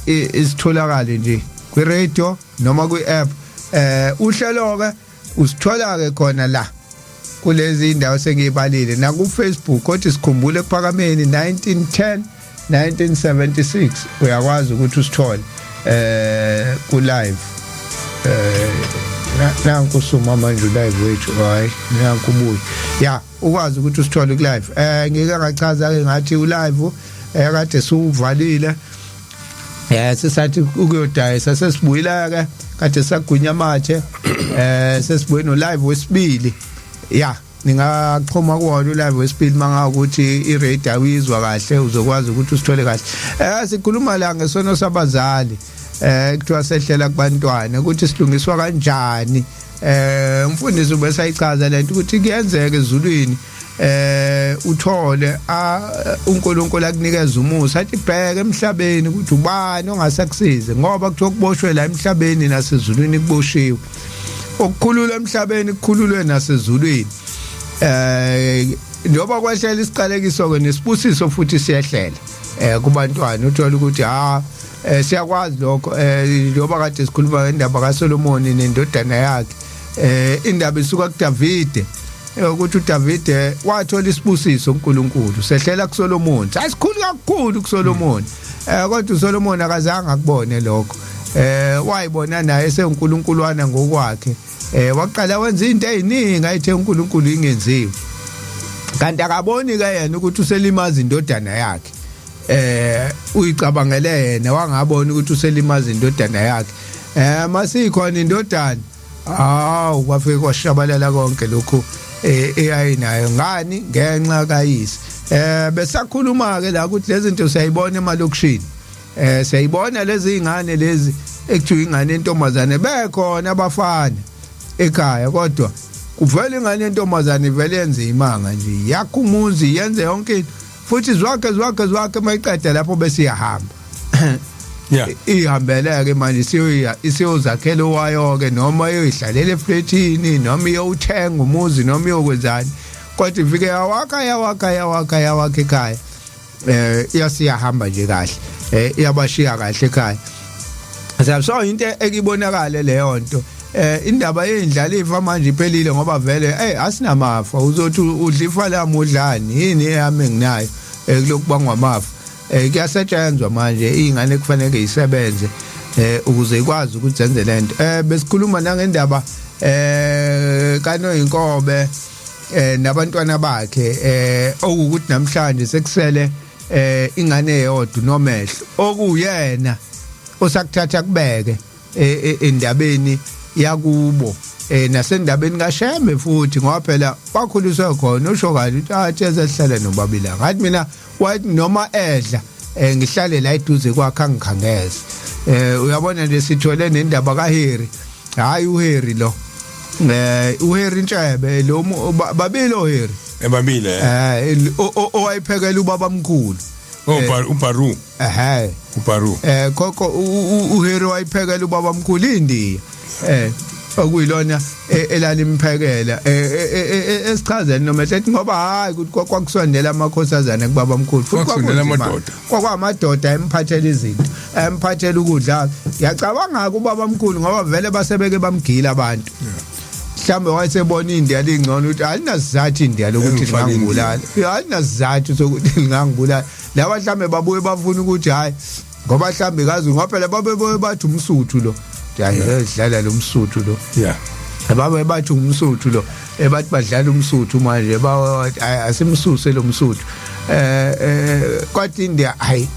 isitholakale nje kwi radio noma kwi app. Uhlelo ke usithola ke khona la kulezi indawo sengiyibalile, na ku Facebook kodwa Sikhumbule Ekuphakameni 1910 1976, uyakwazi ukuthi usithole ku live. Nanku suma manje live wethu, hayi, nanku ubuye. Ya, ukwazi ukuthi usithole ku live. Ngike ngachaza ke ngathi u live kade siwuvalile, sisathi ukuyodayisa, sesibuyila ke, kade sagunya amathe, sesibuye no live wesibili. Ya, ningachoma kuwona ulive wesibili mangawukuthi i-radio awuyizwa kahle, uzokwazi ukuthi usithole kahle. Sikhuluma la ngesono sabazali kuthiwa sehlela kubantwana, ukuthi silungiswa kanjani. Umfundisi ubesayichaza lento ukuthi kuyenzeka ezulwini uthole uNkulunkulu akunikeza umusa, athi bheke emhlabeni ukuthi ubani ongasakusize, ngoba kuthiwa kuboshwe la emhlabeni nasezulwini kuboshiwe, okukhululwa emhlabeni kukhululwe nasezulwini. Njoba kwehlela isiqalekiso ke nesibusiso futhi siyehlela kubantwana. Uthola ukuthi ha, siyakwazi lokho, njoba kade sikhuluma ngendaba kaSolomon nendodana yakhe. Indaba isuka kuDavide, ukuthi uDavide wathola isibusiso uNkulunkulu sehlela kuSolomon, sasikhulu kakhulu kuSolomon, kodwa uSolomon akazange akubone lokho. Wayibona naye sewuNkulunkuluwana ngokwakhe. Waqala wenza into eziningi ayithe uNkulunkulu ingenziwe, kanti akaboni ke yena ukuthi uselimaza indodana yakhe. Uyicabangele yena, wangabona ukuthi uselimaza indodana yakhe. Masikhona indodana, hawu, kwafike kwashabalala konke lokhu eyayinayo ngani ngenxa kayise. Besakhuluma ke la ukuthi lezi zinto siyayibona emalokishini, siyayibona lezi ingane lezi ekuthiwa ingane entombazane, bekhona abafana ekhaya, kodwa kuvela ingane entombazane ivele yenze imanga nje, yakho umuzi, yenze yonke into, futhi zwakhe zwakhe zwakhe, mayiqeda lapho bese iyahamba. Ihambeleke manje, siyoya isiyozakhela owayo ke, noma iyoyihlalela efletini, noma iyowuthenga umuzi, noma iyokwenzani, kodwa ifike yawakha yawakha yawakha yawakha ekhaya, iyasiyahamba nje kahle, iyabashiya kahle ekhaya. So into ekibonakale leyo nto, indaba yendlalifa manje iphelile, ngoba vele asinamafa. Uzothi udla ifa lami, udlani yini eyami enginayo kulokubangwa amafa? Kuyasetshenzwa manje, izingane kufanele isebenze ukuze ikwazi ukuthi zenze lento. Besikhuluma nangendaba kaNoyinkobe nabantwana bakhe, okuwukuthi namhlanje sekusele ingane eyodwa, uNomehlo, okuyena osakuthatha kubeke endabeni yakubo, nasendabeni kaShembe futhi, ngoba phela bakhuliswe khona. Usho kahle ukuthi athi esehlala nobabili, ngathi mina wathi noma edla ngihlale la eduze kwakhe angikhangeze. Uyabona nje sithole nendaba kaHarry, hayi uHarry lo, uHarry Ntshebe lo, babili oHarry. Ebabile. Owayiphekela ubaba mkhulu. Oh, uBaru. Ehhe. uBaru. Khokho uHero wayiphekela ubaba mkhulu indiya. Okuyilona elalimphekela esichazeni noma ethi ngoba hayi ukuthi kwakusondela amakhosazana kubaba mkhulu futhi kwakusondela amadoda. Kwakwamadoda emphathela izinto, emphathela ukudla. Ngiyacabanga ke ubaba mkhulu ngoba vele basebeke bamgila abantu. Mhlambe wayesebona indiya lingcono ukuthi alinasizathu indiya lokuthi lingangibulala. Alinasizathu sokuthi lingangibulala. Laba mhlambe babuye bafuna ukuthi hayi ngoba mhlambe kazi ngoba phela babe bathi umsuthu lo. Hayi dlala lo msuthu lo. Yeah. Babe bathi umsuthu lo, ebathi badlala umsuthu manje ba asimsuse lo msuthu. Kwathi India hayi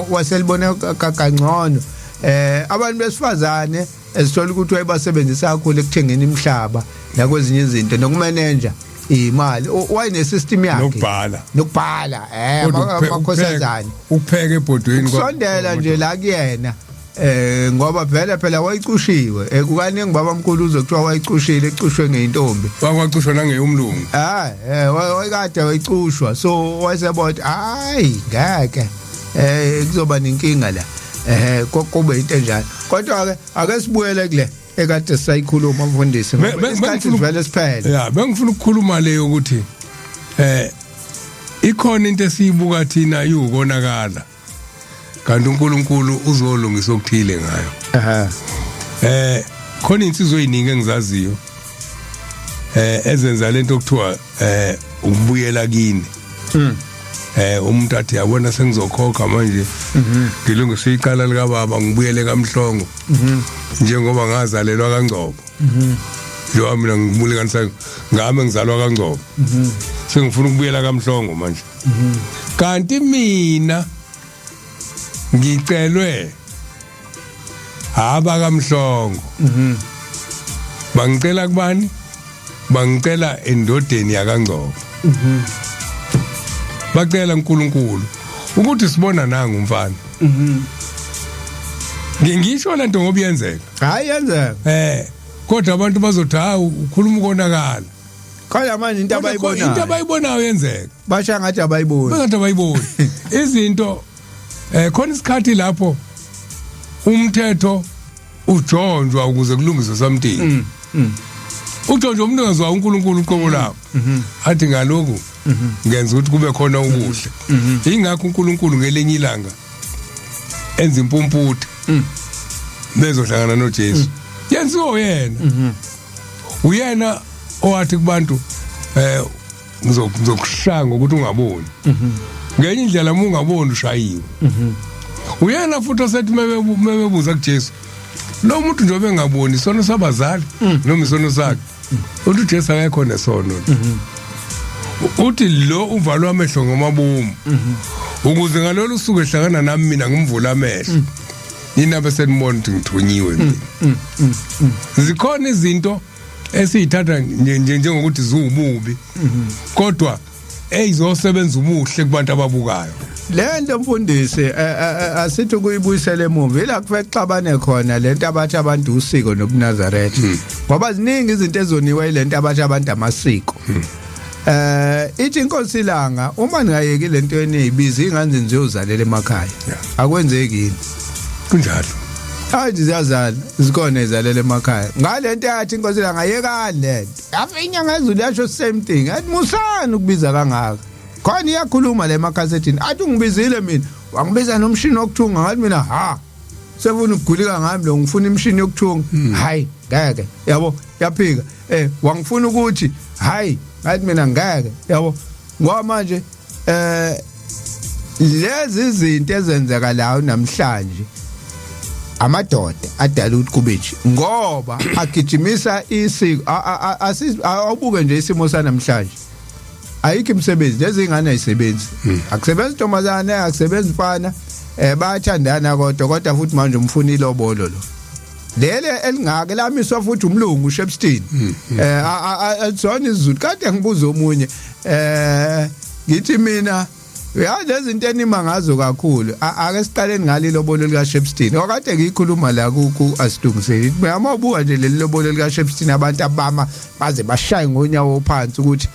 waselibona kangcono. Abantu besifazane esithola ukuthi wayebasebenzisa kakhulu ekuthengeni imihlaba nakwezinye izinto nokumeneja imali, wayene system yakhe nokubhala nokubhala amakhosazane ukupheka ebhodweni kusondela nje la kuyena ngoba vele phela wayicushiwe kukaningi baba mkhulu uzokuthiwa wayicushile, ecushwe ngeintombi. Wakwacushwa nangeyomlungu. Wayekade wayicushwa, so wayesebona hayi ngeke kuzoba nenkinga la, kube into enjalo. Kodwa ke ake sibuyele kule ekade sisayikhuluma mfundisi, ngoba isikhathi sivele siphele. Ya, bengifuna ukukhuluma leyo ukuthi ikhona into esiyibuka thina iwukonakala, kanti uNkulunkulu uzolungisa okuthile ngayo. Khona insizwe eziningi engizaziyo ezenza lento okuthiwa ukubuyela kini. Umuntu athi yabona sengizokhokha manje, ngilungisa icala lika baba, ngibuyele kaMhlongo njengoba ngazalelwa kaNgcobo. Njengoba mina ngibulekanisa ngami ngizalwa kaNgcobo, sengifuna ukubuyela kaMhlongo manje. Kanti mina ngicelwe aba kaMhlongo. Bangicela kubani? Bangicela endodeni yakaNgcobo. Bacela uNkulunkulu ukuthi sibona nanga umfana. Ngisho lento ngoba iyenzeka. Hayi yenzeka. Kodwa abantu bazothi hayi ukhuluma ukonakala. Kodwa manje into abayibonayo. Into abayibonayo yenzeka. Basha ngathi abayiboni. Bangathi abayiboni. Izinto khona isikhathi lapho umthetho ujonjwa ukuze kulungiswe something. Ujonjwa umuntu ongazwa uNkulunkulu uqobo lawo. Athi ngalokhu ngenza ukuthi kube khona okuhle. Ingakho uNkulunkulu ngelinye ilanga enza impumputhe bezohlangana noJesu. Yenziwe yena. Uyena owathi kubantu ngizokushaya ngokuthi ungaboni. Ngenye indlela uma ungaboni ushayiwe. Uyena futhi osethi mebebuza kuJesu, lo muntu njengoba engaboni isono sabazali noma isono sakhe, uthi uJesu akekho nesono. Uthi lo uvalwa amehlo ngomabomu ukuze ngalolu suku ehlangana nami mina ngimvula amehlo, nina bese nibona ukuthi ngithunyiwe mina. Zikhona izinto esiyithatha njengokuthi ziwububi, kodwa eyizosebenza ubuhle kubantu ababukayo. Lento mfundisi asithi ukuyibuyisela emuva ila kufe kuxabane khona lento abathi abantu usiko nobuNazaretha, ngoba ziningi izinto ezoniwe ilento abathi abantu amasiko. Ithi inkosi ilanga uma ningayeki lento eniyibiza ingane nizozalela emakhaya. Akwenzeki yini? Kunjalo. Hayi ziyazala, zikhona izalela emakhaya. Ngalento yathi inkosi ilanga yekani lento. Yafa inyanga ezulu yasho same thing. Athi musani ukubiza kangaka. Khona iyakhuluma le emakhasetini. Athi ungibizile mina, wangibiza nomshini wokuthunga, ngathi mina ha. Sefuna ukugulika ngami lo, ngifuna imishini yokuthunga. Hayi ngeke. Yabo yaphika. Wangifuna ukuthi hayi, ngathi mina ngeke. Yabo ngoba manje lezi izinto ezenzakalayo namhlanje amadoda adala ukuthi kube nje ngoba agijimisa isiko. Awubuke nje isimo sanamhlanje, ayikho imisebenzi, lezi ingane ayisebenzi, akusebenzi ntombazane, akusebenzi mfana, bayathandana kodwa futhi manje umfuna ilobolo lo lele elingaka lamiswa futhi umlungu uShepstone. Alisona isiZulu. Kade ngibuza omunye ngithi mina uyazi lezi zinto enima ngazo kakhulu, ake siqaleni ngalelo lobolo lika Shepstone okade ngiyikhuluma la ku asilungiseli. Uma ubuka nje leli lobolo lika Shepstone, abantu abama baze bashaye ngonyawo phansi ukuthi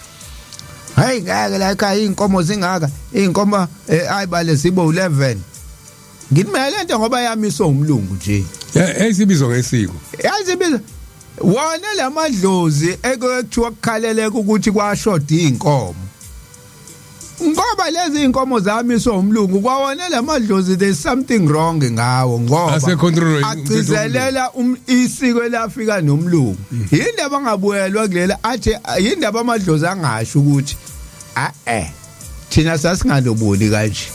Hayi ngeke la ekhaya inkomo zingaka, inkomo ayibale zibo 11. Ngithi mina lento ngoba yamiswa umlungu nje. Eyisibizwa ngesiko. Yazibiza wona lamadlozi ekuthiwa kukhaleleka ukuthi kwashoda inkomo. Ngoba lezi inkomo zamiswa umlungu kwawona lamadlozi, there's something wrong ngawo ngoba Ase-control agcizelela isiko elafika nomlungu. Yindaba angabuyelwa kulela athi yindaba amadlozi angasho ukuthi a eh thina sasingaloboli kanje,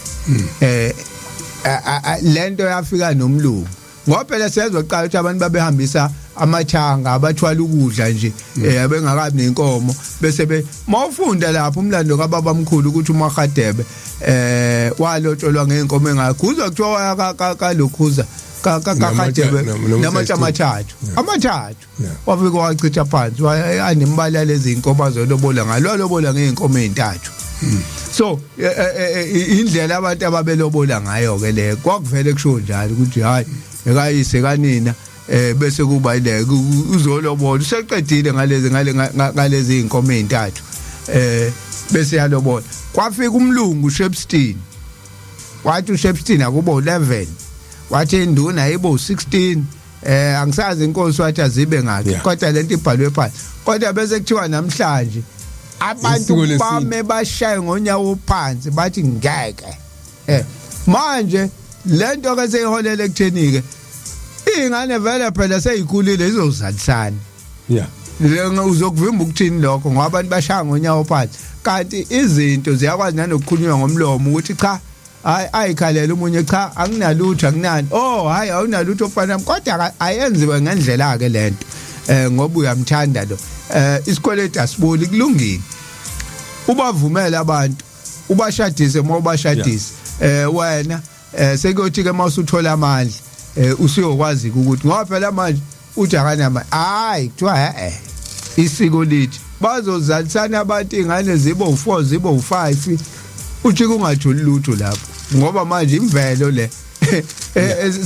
lento yafika nomlungu, ngoba phela siyazoqala ukuthi abantu babehambisa amathanga, abathwala ukudla nje, abengakabi nenkomo, bese be mawufunda lapho umlando kababa mkhulu ukuthi uMahadebe walotsholwa ngeenkomo engakho, uzwa kuthiwa waya kalokhuza kaHadebe namatshe amathathu amathathu, wafika wachitha phansi, anembala lezi inkomo azolobola ngalo, lobola ngeenkomo ezintathu. So indlela abantu ababelobola ngayo ke le, kwakuvele kusho njalo ukuthi hayi, ekayise kanina, bese kuba ile uzolobola useqedile ngalezi ngale ngalezi inkomo ezintathu, bese yalobola. Kwafika umlungu Shepstone, wathi uShepstone akubo 11, wathi induna ibo 16, angisazi inkosi wathi azibe ngakhe, kodwa lento ibhalwe phansi. Kodwa bese kuthiwa namhlanje abantu Isiko lesintu. Bame bashaye ngonyawo phansi, bathi ngeke. Manje lento ke seyiholele ekutheni ke ingane vele phela seyikhulile izozalisana. Lenga uzokuvimba ukuthini lokho, ngoba abantu bashaya ngonyawo phansi, kanti izinto ziyakwazi nanokukhulunywa ngomlomo ukuthi cha, hayi, ayikhalela umunye, cha, anginalutho, anginani, oh hayi, awunalutho ofana, kodwa ayenziwe ngendlela ke lento, ngoba uyamthanda lo, isikweletu asiboli, kulungile, ubavumela abantu ubashadise, uma ubashadise wena sekuyothi ke mawusuthola amandla usuyokwazi ukuthi, ngoba phela manje uthi akanama, hayi, kuthiwa isiko lithi bazozalisana abantu, ingane zibo u4, zibo u5, uthi kungajuli lutho lapho, ngoba manje imvelo le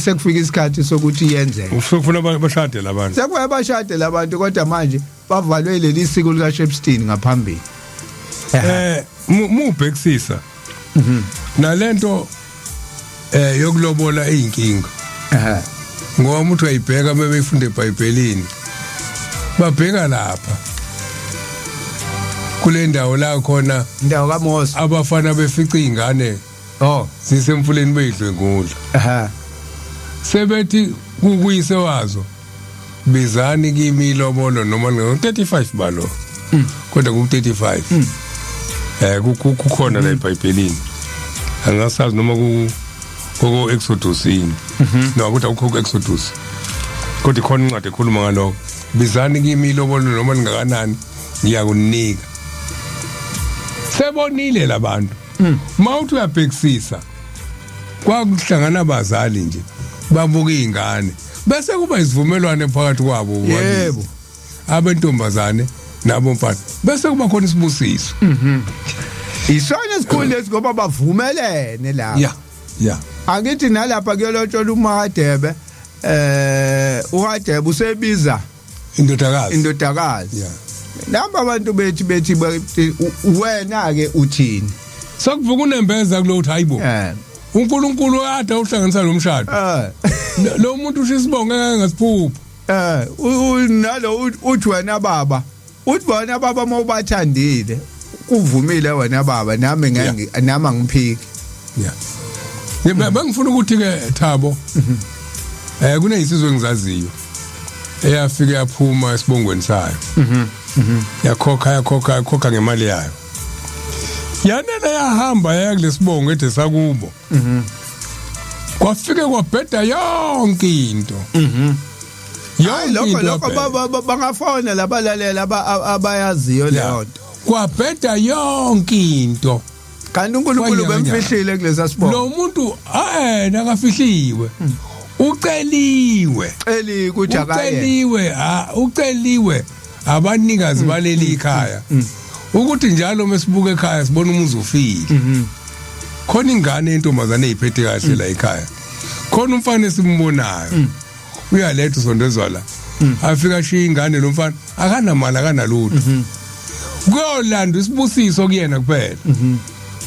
sekufika isikhathi sokuthi yenzeke. Ufuna bashade labantu. Sekuye bashade labantu, kodwa manje bavalwe leli siko lika Shepstone ngaphambili. Mubhekisisa nalento yokulobola eyinkinga, ngoba umuntu uyayibheka bebefunda eBhayibhelini, babheka lapha kule ndawo la khona indawo kaMose, abafana befica izingane zisemfuleni beyidlwengula, sebethi kukuyise wazo, bizani kimi ilobolo noma ngo 35 balo, kodwa ku 35 kukhona la eBhayibhelini, angasazi noma ku koko Exodus yini, no, kodwa kukho ku Exodus, kodwa ikhona incwadi ekhuluma ngalokho, bizani kimi ilobolo noma lingakanani, ngiyakunika. Sebonile labantu, mawuthi uyabhekisisa, kwakuhlangana abazali nje babuka izingane, bese kuba isivumelwano phakathi kwabo bobabili. Abentombazane nabo mfana, bese kuba khona isibusiso. Isona esikhulu lesi, ngoba bavumelene la. ya ya Angithi nalapha kuyolotshola uMahadebe, uHadebe usebiza indodakazi. Indodakazi. Namba abantu bethi wena ke uthini? Sekuvuka unembeza kulo uthi hayibo, uNkulunkulu ade uhlanganisa lo mshado, lo muntu usho isibongo engasiphupha. Nalo uthi wena baba, uthi wena baba mawubathandile, kuvumile wena baba, nami ngeke, nami angiphiki. Yeah. Bengifuna ukuthi ke Thabo, kunezinsizwe engizaziyo eyafika yaphuma esibongweni sayo. Yakhokha, yakhokha, yakhokha ngemali yayo. Yanela yahamba yaya kulesibongo ede sakubo. Kwafike kwabheda yonke into. Hayi, lokho into lokho yabheda. Bangafona labalalela abayaziyo leyo nto. Kwabheda yonke into. Kanti uNkulunkulu Kwanyaka. bemfihlile kulesa sibongo. Lo muntu nakafihliwe. Uceliwe. Celi ukuthi akaye. Uceliwe, ha, uceliwe abanikazi baleli ikhaya ukuthi njalo mesibuka ekhaya sibona umuzi ufile, khona ingane yentombazane eyiphethe kahle la ekhaya, khona umfana esimbonayo uyaletha usondezwa la, afika ashiya ingane, lo mfana akanamali, akanalutho. Kuyolanda isibusiso kuyena kuphela.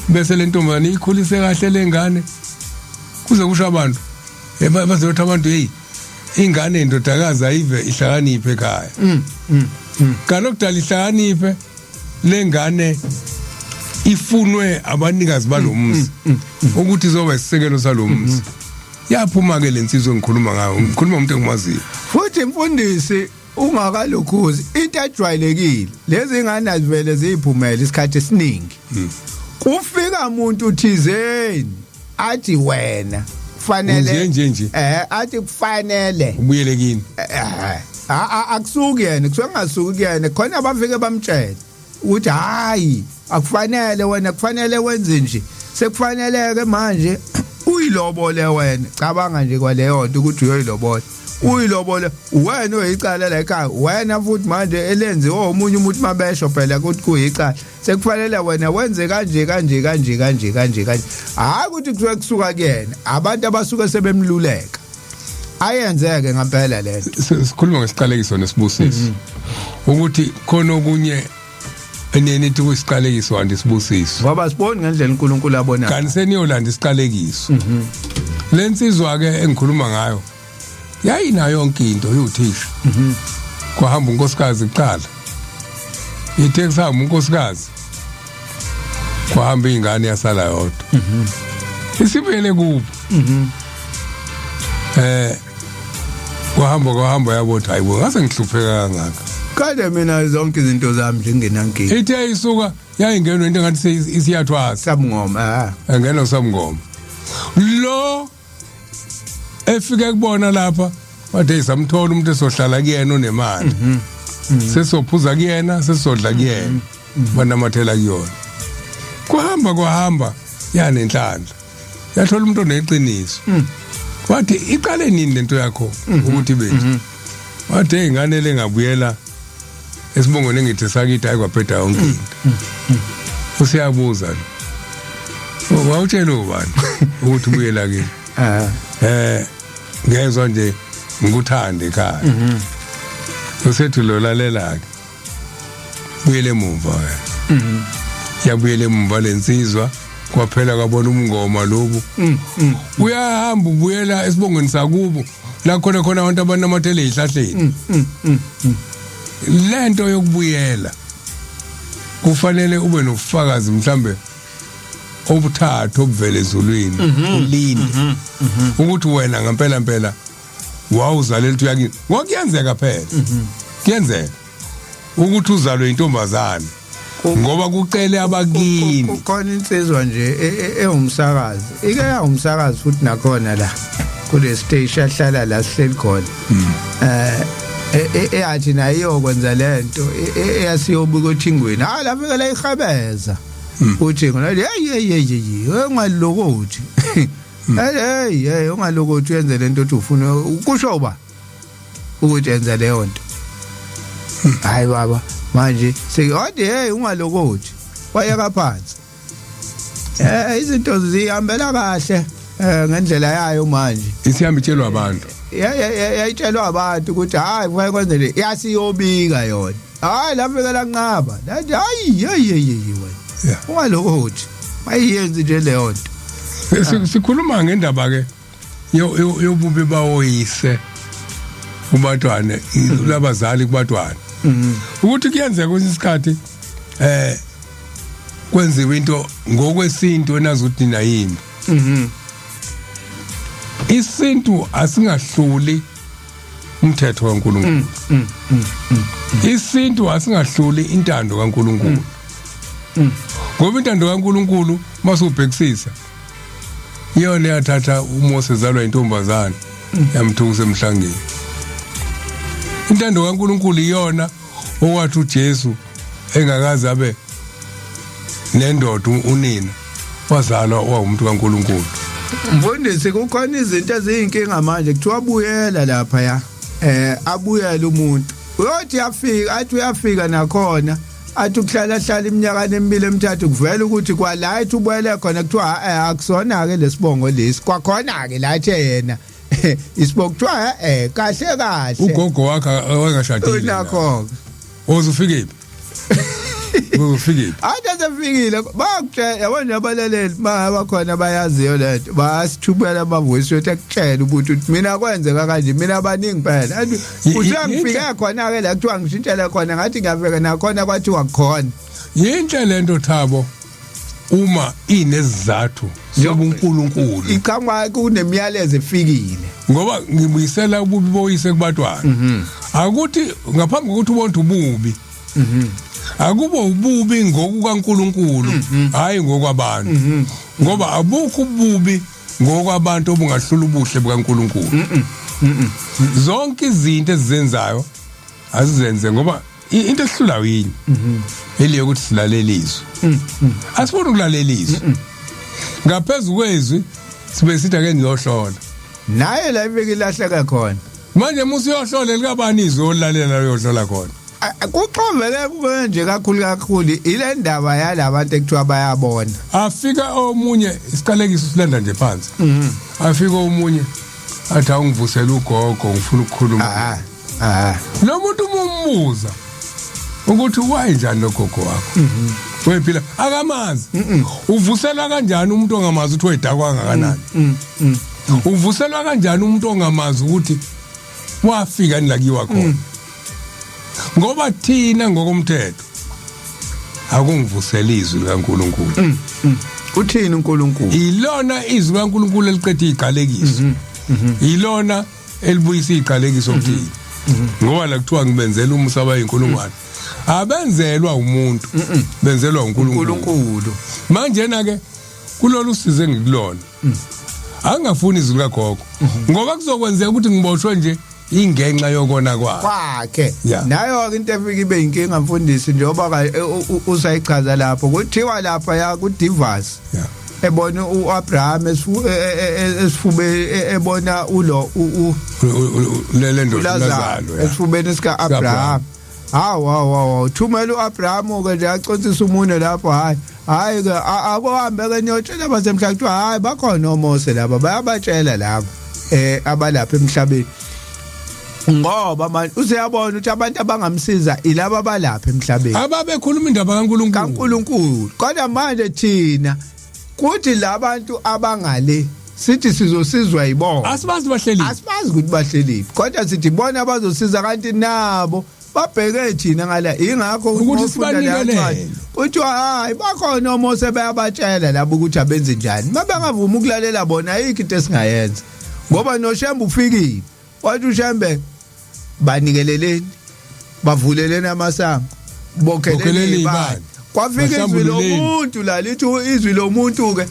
Bese le ntombazane ikhulise kahle lengane. Kuze kusho abantu bazothi abantu hey ingane indodakazi ayive ihlakaniphe ekhaya. Kanti okudala ihlakaniphe lengane ifunwe abanikazi balomzi ukuthi izoba isisekelo salomzi. Yaphuma ke lensizwa engikhuluma ngayo, ngikhuluma umuntu engimaziyo. Futhi mfundisi ungakalokhuzi into ejwayelekile lezi ngane azivele ziyiphumele isikhathi esiningi. Kufika umuntu thizeni athi wena kufanele nje nje athi kufanele ubuyele kini. Akusuki yena, kusuke ngasuki kuyena, khona abafike bamtshele ukuthi hayi akufanele wena, kufanele wenze nje, sekufaneleke manje uyilobole wena. Cabanga nje kwaleyo nto ukuthi uyoyilobola, uyilobole wena oyicala la ekhaya wena, futhi manje elenziwe omunye umuntu mabesho phela ukuthi kuyicala, sekufanele wena wenze kanje kanje kanje kanje kanje kanje. Hayi ukuthi kusuke kusuka kuyena, abantu abasuke sebemluleka ayenzeke ngempela lento. Sikhuluma ngesiqalekiso nesibusiso, ukuthi khona okunye enene ithi kuyisiqalekiso kanti isibusiso, ngoba siboni ngendlela uNkulunkulu abona kanti seniyolanda isiqalekiso. Lensizwa ke engikhuluma ngayo yayinayo yonke into, iwuthisha. Kwahamba unkosikazi kuqala, ithe kusahamba unkosikazi kwahamba ingane yasala yodwa. Isibuyele kubo. Kwahamba yabotha, hayibo ngase ngihlupheka kangaka. Kade mina zonke izinto zami nje ngingenankinga. Ithe isuka yayingenwa into engathi isiyathwasa. Samngoma. Engena samngoma. Lo efike kubona lapha wathi samthola umuntu esohlala kuyena onemali. Sesophuza kuyena, sesodla kuyena. Banamathela kuyona. Kwahamba yanenhlanhla. Yathola umuntu oneqiniso. Wathi iqale nini lento yakho ukuthi bethu? Wathi ingane lengabuyela esibongweni engithi sakithi hayi kwaphetha yonke into. Usiyabuza lo. Wawutshela ubani ukuthi ubuyela kini? Ngezwa nje ngikuthande ekhaya. Usethi lo lalela ke. Buyele emuva wena. Yabuyela emuva lensizwa kwaphela kwabona umngoma lobu. Uyahamba ubuyela esibongweni sakubo la khona khona abantu abanamathele ezihlahleni. Lento yokubuyela kufanele ube nobufakazi mhlambe obuthathu obuvela ezulwini, ulinde ukuthi wena ngempela mpela wawuzalela ukuthi uyakini. Ngokuyenzeka phela kuyenzeka ukuthi uzalwe intombazane ngoba kucele abakini. Kukhona insizwa nje ewumsakazi, ike yawumsakazi futhi nakhona la kule station ahlala la sihleli khona, eyathi nayo iyokwenza lento eyasiyobuka othingweni, hayi lafika la ihabeza uthingo, hey hey hey hey ungalokothi, hey hey ungalokothi uyenze lento othi ufuna kusho ba ukuthi enza leyo nto. Hayi baba manje sekuthi hey ungalokothi, wayeka phansi. Izinto zihambela kahle ngendlela yayo manje. Isihamba itshelwa abantu. Yayitshelwa abantu ukuthi hayi kufanele kwenzele, yasiyobika yona. Hayi lafika lanqaba. Lathi hayi hey hey hey wena. Ungalokothi. Ayiyenzi nje leyo nto. Sikhuluma ngendaba ke yobubi bawoyise kubatwana, labazali kubatwana. Ukuthi kuyenzeka kwesinye isikhathi kwenziwe into ngokwesintu enazi ukuthi nina yini. Isintu asingahluli umthetho kaNkuluNkulu. Isintu asingahluli intando kaNkuluNkulu. Ngoba intando kaNkuluNkulu masubhekisisa iyona yathatha uMose ezalwa intombazane yamthukusa emhlangeni. Intando kaNkuluNkulu iyona owathi uJesu engakaze abe nendoda unina wazalwa wawumuntu kaNkuluNkulu. Mfundisi kukhona izinto eziyinkinga manje, kuthiwa buyela lapha ya abuyele umuntu, uyothi uyafika athi uyafika nakhona athi ukuhlala hlala iminyaka emibili emithathu kuvela ukuthi kwala ethi ubuyele khona kuthiwa akusona ke lesibongo lesi, kwakhona ke la ethe yena isibongo kuthiwa kahle kahle ugogo wakhe wayengashadile unakho ozufike. Ufikile. Ade sefikile bakutshela yabona nje abalaleli bakhona bayaziyo lento bayasithumela ama-voice note akutshela ukuthi uthi mina kwenzeka kanje mina baningi phela and usengifike khona ke la kuthiwa ngishintshele khona ngathi ngiyafika nakhona kwathiwa khona. Yinhle lento Thabo, uma inesizathu sobuNkulunkulu. Iqhamuka kunemiyalezo efikile. Ngoba ngibuyisela ububi boyise kubatwana. Akuthi ngaphambi kokuthi ubone ububi, akubo ububi ngokukaNkulunkulu, hayi ngokwabantu, ngoba abukho ububi ngokwabantu obungahlula ubuhle bukaNkulunkulu. Zonke izinto ezizenzayo azizenze ngoba into esihlulayo yini eliye ukuthi silalele izwi. Asifuni ukulalela izwi. Ngaphezulu kwezwi sibe sithi ake niyohlola. Naye la ifike ilahleka khona. Manje musu uyohlola likabani izwi olalela uyohlola khona? Kuxovele kube nje kakhulu kakhulu ile ndaba yalabantu ekuthiwa bayabona. Afika omunye, isiqalekiso silanda nje phansi. Afika omunye athi awungivusele ugogo, ngifuna ukukhuluma. Lo muntu umumbuza ukuthi wayinjani lo gogo wakho, wephila akamazi. Uvuselwa kanjani umuntu ongamazi ukuthi wedakwa kangakanani? Uvuselwa kanjani umuntu ongamazi ukuthi wafika nila kiwa khona? Ngoba thina ngokomthetho akungivusela izwi likaNkulunkulu. Uthini uNkulunkulu? Ilona izwi likaNkulunkulu eliqeda iziqalekiso, ilona elibuyisa iziqalekiso kuthina, ngoba la kuthiwa ngibenzela umusa abayinkulungwane, abenzelwa umuntu, benzelwa uNkulunkulu. uNkulunkulu. Manje na ke kulolu size ngikulona, angafuni izwi likagogo, ngoba kuzokwenzeka ukuthi ngiboshwe nje ingenxa yokona kwakhe. Kwakhe. Nayo ke into efika ibe inkinga mfundisi, njengoba usayichaza lapho kuthiwa lapha ya ku Divas ebona uAbraham esifube ebona ulo le ndoda uLazaro Lazaro, esifubeni sika Abraham. Hawu hawu hawu, thumela uAbraham ke nje acontisa umunwe lapho. Hayi hayi ke, akuhambe ke niyotshela basemhlabeni. Kuthiwa hayi, bakhona oMose laba, bayabatshela laba abalapha emhlabeni, ngoba manje useyabona ukuthi abantu abangamsiza ilaba abalapha emhlabeni ababekhuluma indaba kaNkulunkulu. kaNkulunkulu. Kodwa manje thina kuthi labantu abangale sithi sizosizwa yibona. Asibazi bahleli. Asibazi ukuthi bahleliphi, kodwa sithi bona abazosiza, kanti nabo babheke thina ngala. Ingakho ukuthi uma ufunda leya sibanikelele. ncwadi, kuthiwa hayi, bakhona oMose bayabatshela labo ukuthi abenze njani. Mabengavuma ukulalela bona, ayikho into esingayenza, ngoba noShembe ufikile wathi uShembe banikeleleni, bavuleleni amasango, bokheleni bokheleni ibani. ibani. Kwafika izwi bahlambululeni. Lomuntu la lithi izwi lomuntu ke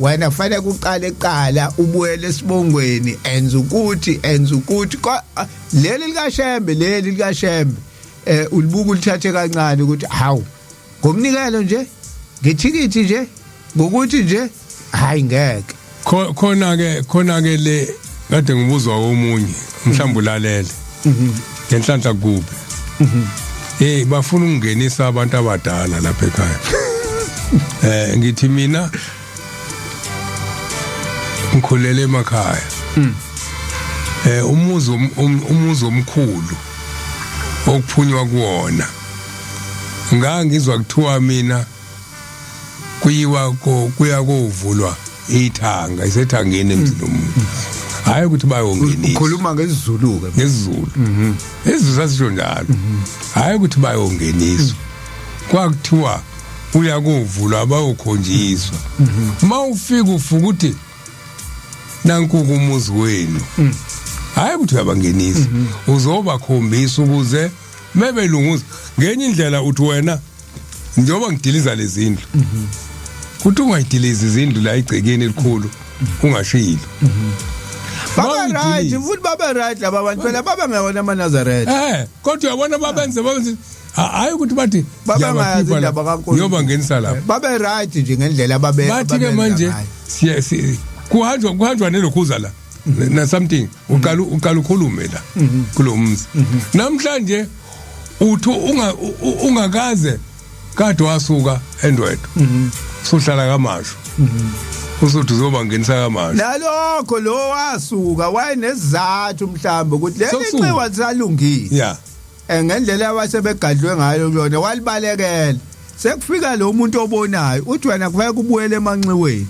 wena kufanele kuqale qala ubuyele esibongweni, enza ukuthi leli likaShembe, leli likaShembe ulibuka ulithathe kancane ukuthi hawu, ngomnikelo nje, ngethikithi nje, ngokuthi nje, hayi ngeke. Khona ke le kade ngibuzwa omunye, mhlawumbe ulalele ngenhlanhla kube hey, bafuna ukungenisa abantu abadala lapha ekhaya. Ngithi mina ngikhulele emakhaya, umuzi umuzi omkhulu okuphunywa kuwona, ngangizwa kuthiwa mina kuyiwa ko kuya kovulwa ithanga, isethangeni emzini womuntu, hayi ukuthi bayongenisa. Ukhuluma ngesiZulu ke? NgesiZulu. IsiZulu sasisho njalo, hayi ukuthi bayongeniswa, kwakuthiwa uya kovulwa, bayokhonjiswa. Uma ufika ufuka ukuthi nanku umuzi wenu, hayi ukuthi uyabangenisa, uzobakhombisa ukuze mebelunguza ngenye indlela. Uthi wena njengoba ngidiliza lezindlu, kuthi ungayidilizi izindlu la igcekeni elikhulu ungashilo. Babe right. Bawuyidiliza. Futhi babe right laba bantu phela, babe ngewona amaNazaretha. Kodwa uyabona babenze hayi ukuthi bathi babengayazi ngiyabakhipha la, indaba kaNkulunkulu. ngiyobangenisa lapha. Babe right nje ngendlela babe bathi ke ababenza manje ngayo. kuhanjwa nelokhuza la na something, uqala ukhulume la kulo mzi namhlanje, uthi ungakaze kade wasuka endwedwe, usuhlala kaMashu, usuthi uzobangenisa kaMashu. Nalokho lo wasuka wayenesizathu mhlawumbe ukuthi leli Sokusuka. nxiwa lisalungile. Ngendlela abasebegadlwe ngayo kuyona, walibalekela. Sekufika lo muntu obonayo, uthi wena kufanele kubuyele emanxiweni,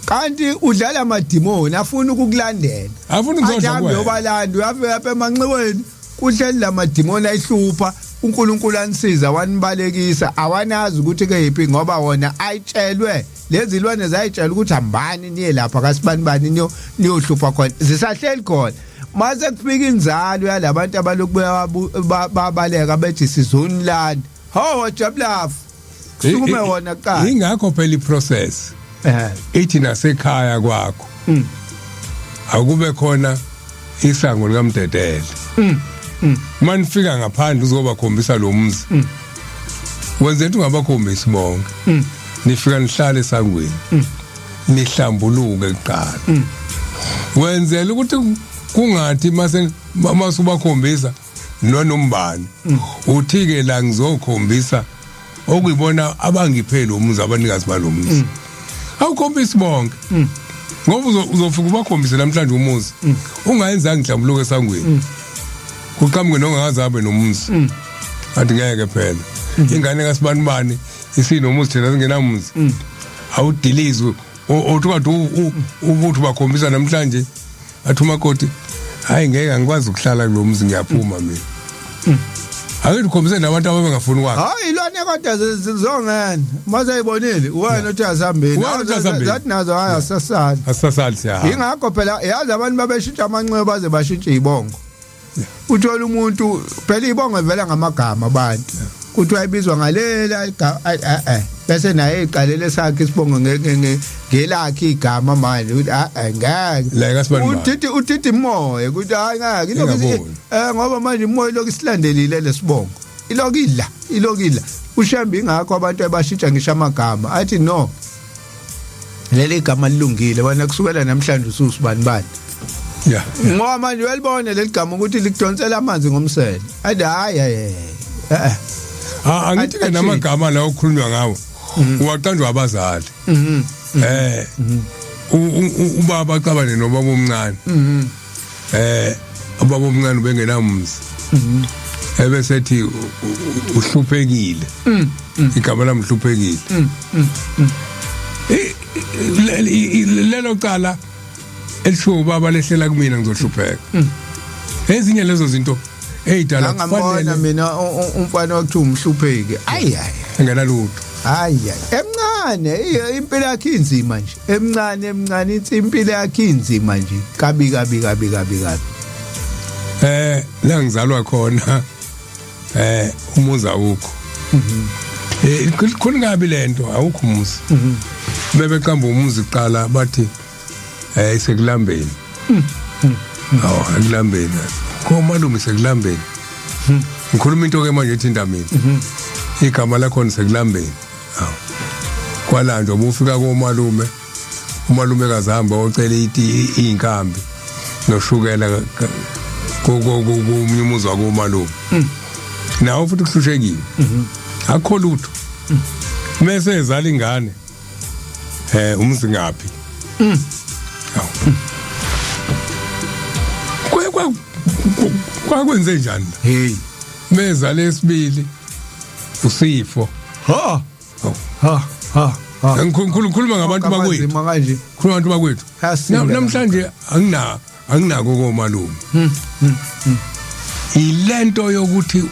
kanti udlala amadimoni afuna ukukulandela. Afuna ukuzodla. Athi hambe Kuwena. yobalanda, uyafika lapha emanxiweni, kuhleli lamadimoni ayihlupha. uNkulunkulu anisiza, wanibalekisa. Awanazi ukuthi ke yiphi, ngoba wona ayitshelwe, lezi zilwane zayitshela ukuthi hambani niye lapha kasibani bani, niyohlupha khona. Zisahleli khona. Mase kufika inzalo yalabantu abalokhu babaleka, bethi sizonilanda. Ho, wajabulafu, kusukume wona kuqala. Ingakho phela iprocess ithi nasekhaya kwakho akube khona isango likamdedele. Manifika ngaphandle uzobakhombisa lo mzi, wenze into ungabakhombisi bonke. Nifika nihlale esangweni, nihlambuluke kuqala, wenzela ukuthi kungathi mase masubakhombisa nonombani, uthi ke la ngizokhombisa okuyibona abangiphe lo muzi, abanikazi balomuzi. Awukhombisi bonke, ngoba uzofika ubakhombise namhlanje umuzi, ungayenzanga inhlambuluko esangweni, kuqhamuke nongazi abe nomuzi, athi ngeke phela ingane kasibani bani isinomuzi, thina singenamuzi. Awudilizwe, othi kade ukuthi bakhombisa namhlanje, athi umakoti, "Hayi, ngeke, angikwazi ukuhlala kulo muzi, ngiyaphuma mina." Ake ukhombise nabantu ababengafuni kwakhe. Hayi, ilwane kodwa zizongena mase ayibonile wena uthi asihambeni. Wena uthi asihambeni. Zathi nazo, "Hayi, asasali." Asasali, siyahamba. Ingakho phela yazi abantu babeshintsha amanxeba, baze bashintshe izibongo. Uthola umuntu phela ibongo ivela ngamagama abantu, kuthiwa ibizwa ngalela bese naye eqalele sakhe isibongo ngelakhe igama manje, ukuthi ngeke. La kasibani bani. Uthidi moya ukuthi hayi, ngeke ilokhu Ingaboni. Ngoba manje imoya ilokhu isilandelile lesibongo, ilokhu idla, ilokhu idla ushembe. Ingakho abantu abashintsha ngisho amagama, athi no, leli gama lilungile, wena kusukela namhlanje ususibani bani. Ngoba manje uyalibona leli gama ukuthi likudonsela amanzi ngomsele, athi hayi hayi eh. Ah, angithi ke namagama la okhulunywa ngawo uwaqanjwa abazali. Ubaba axabane nobaba omncane. Ubaba omncane ubengenamuzi. Ebesethi uhluphekile. Igama lami uhluphekile. Lelo cala elishiwo ubaba lehlela kumina, ngizohlupheka. Ezinye lezo zinto eyidala Ngangambona kufanele mina umfana wakuthiwa umhlupheki, ayi ayi. Engenalutho. Hayi hayi, emncane, impilo yakhe inzima nje, emncane emncane, ithi impilo yakhe inzima nje kabi kabi kabi kabi kabi. La ngizalwa khona umuzi awukho. Khona kabi lento, awukho umuzi. Bebeqamba umuzi kuqala, bathi isekulambeni. Awu, ekulambeni komalume, sekulambeni. Ngikhuluma into ke manje ethinta mina, igama lakhona sekulambeni. Awu, kwalanjwa, ubufika komalume, umalume kazihamba ocela iti, iy'nkambi noshukela komunye umuzi wakomalume, nawo futhi kuhlushekile, akukho lutho. Mese ezala ingane, umuzi ngaphi? Awu. Kwakwenze njani? Hey. Meza lesibili, usifo. Ha. Awu. Ha ha ha. Ngikhuluma ngabantu bakwethu. Amazima kanje. Khuluma abantu bakwethu. Asinda. Namhlanje anginako komalume. Ilento yokuthi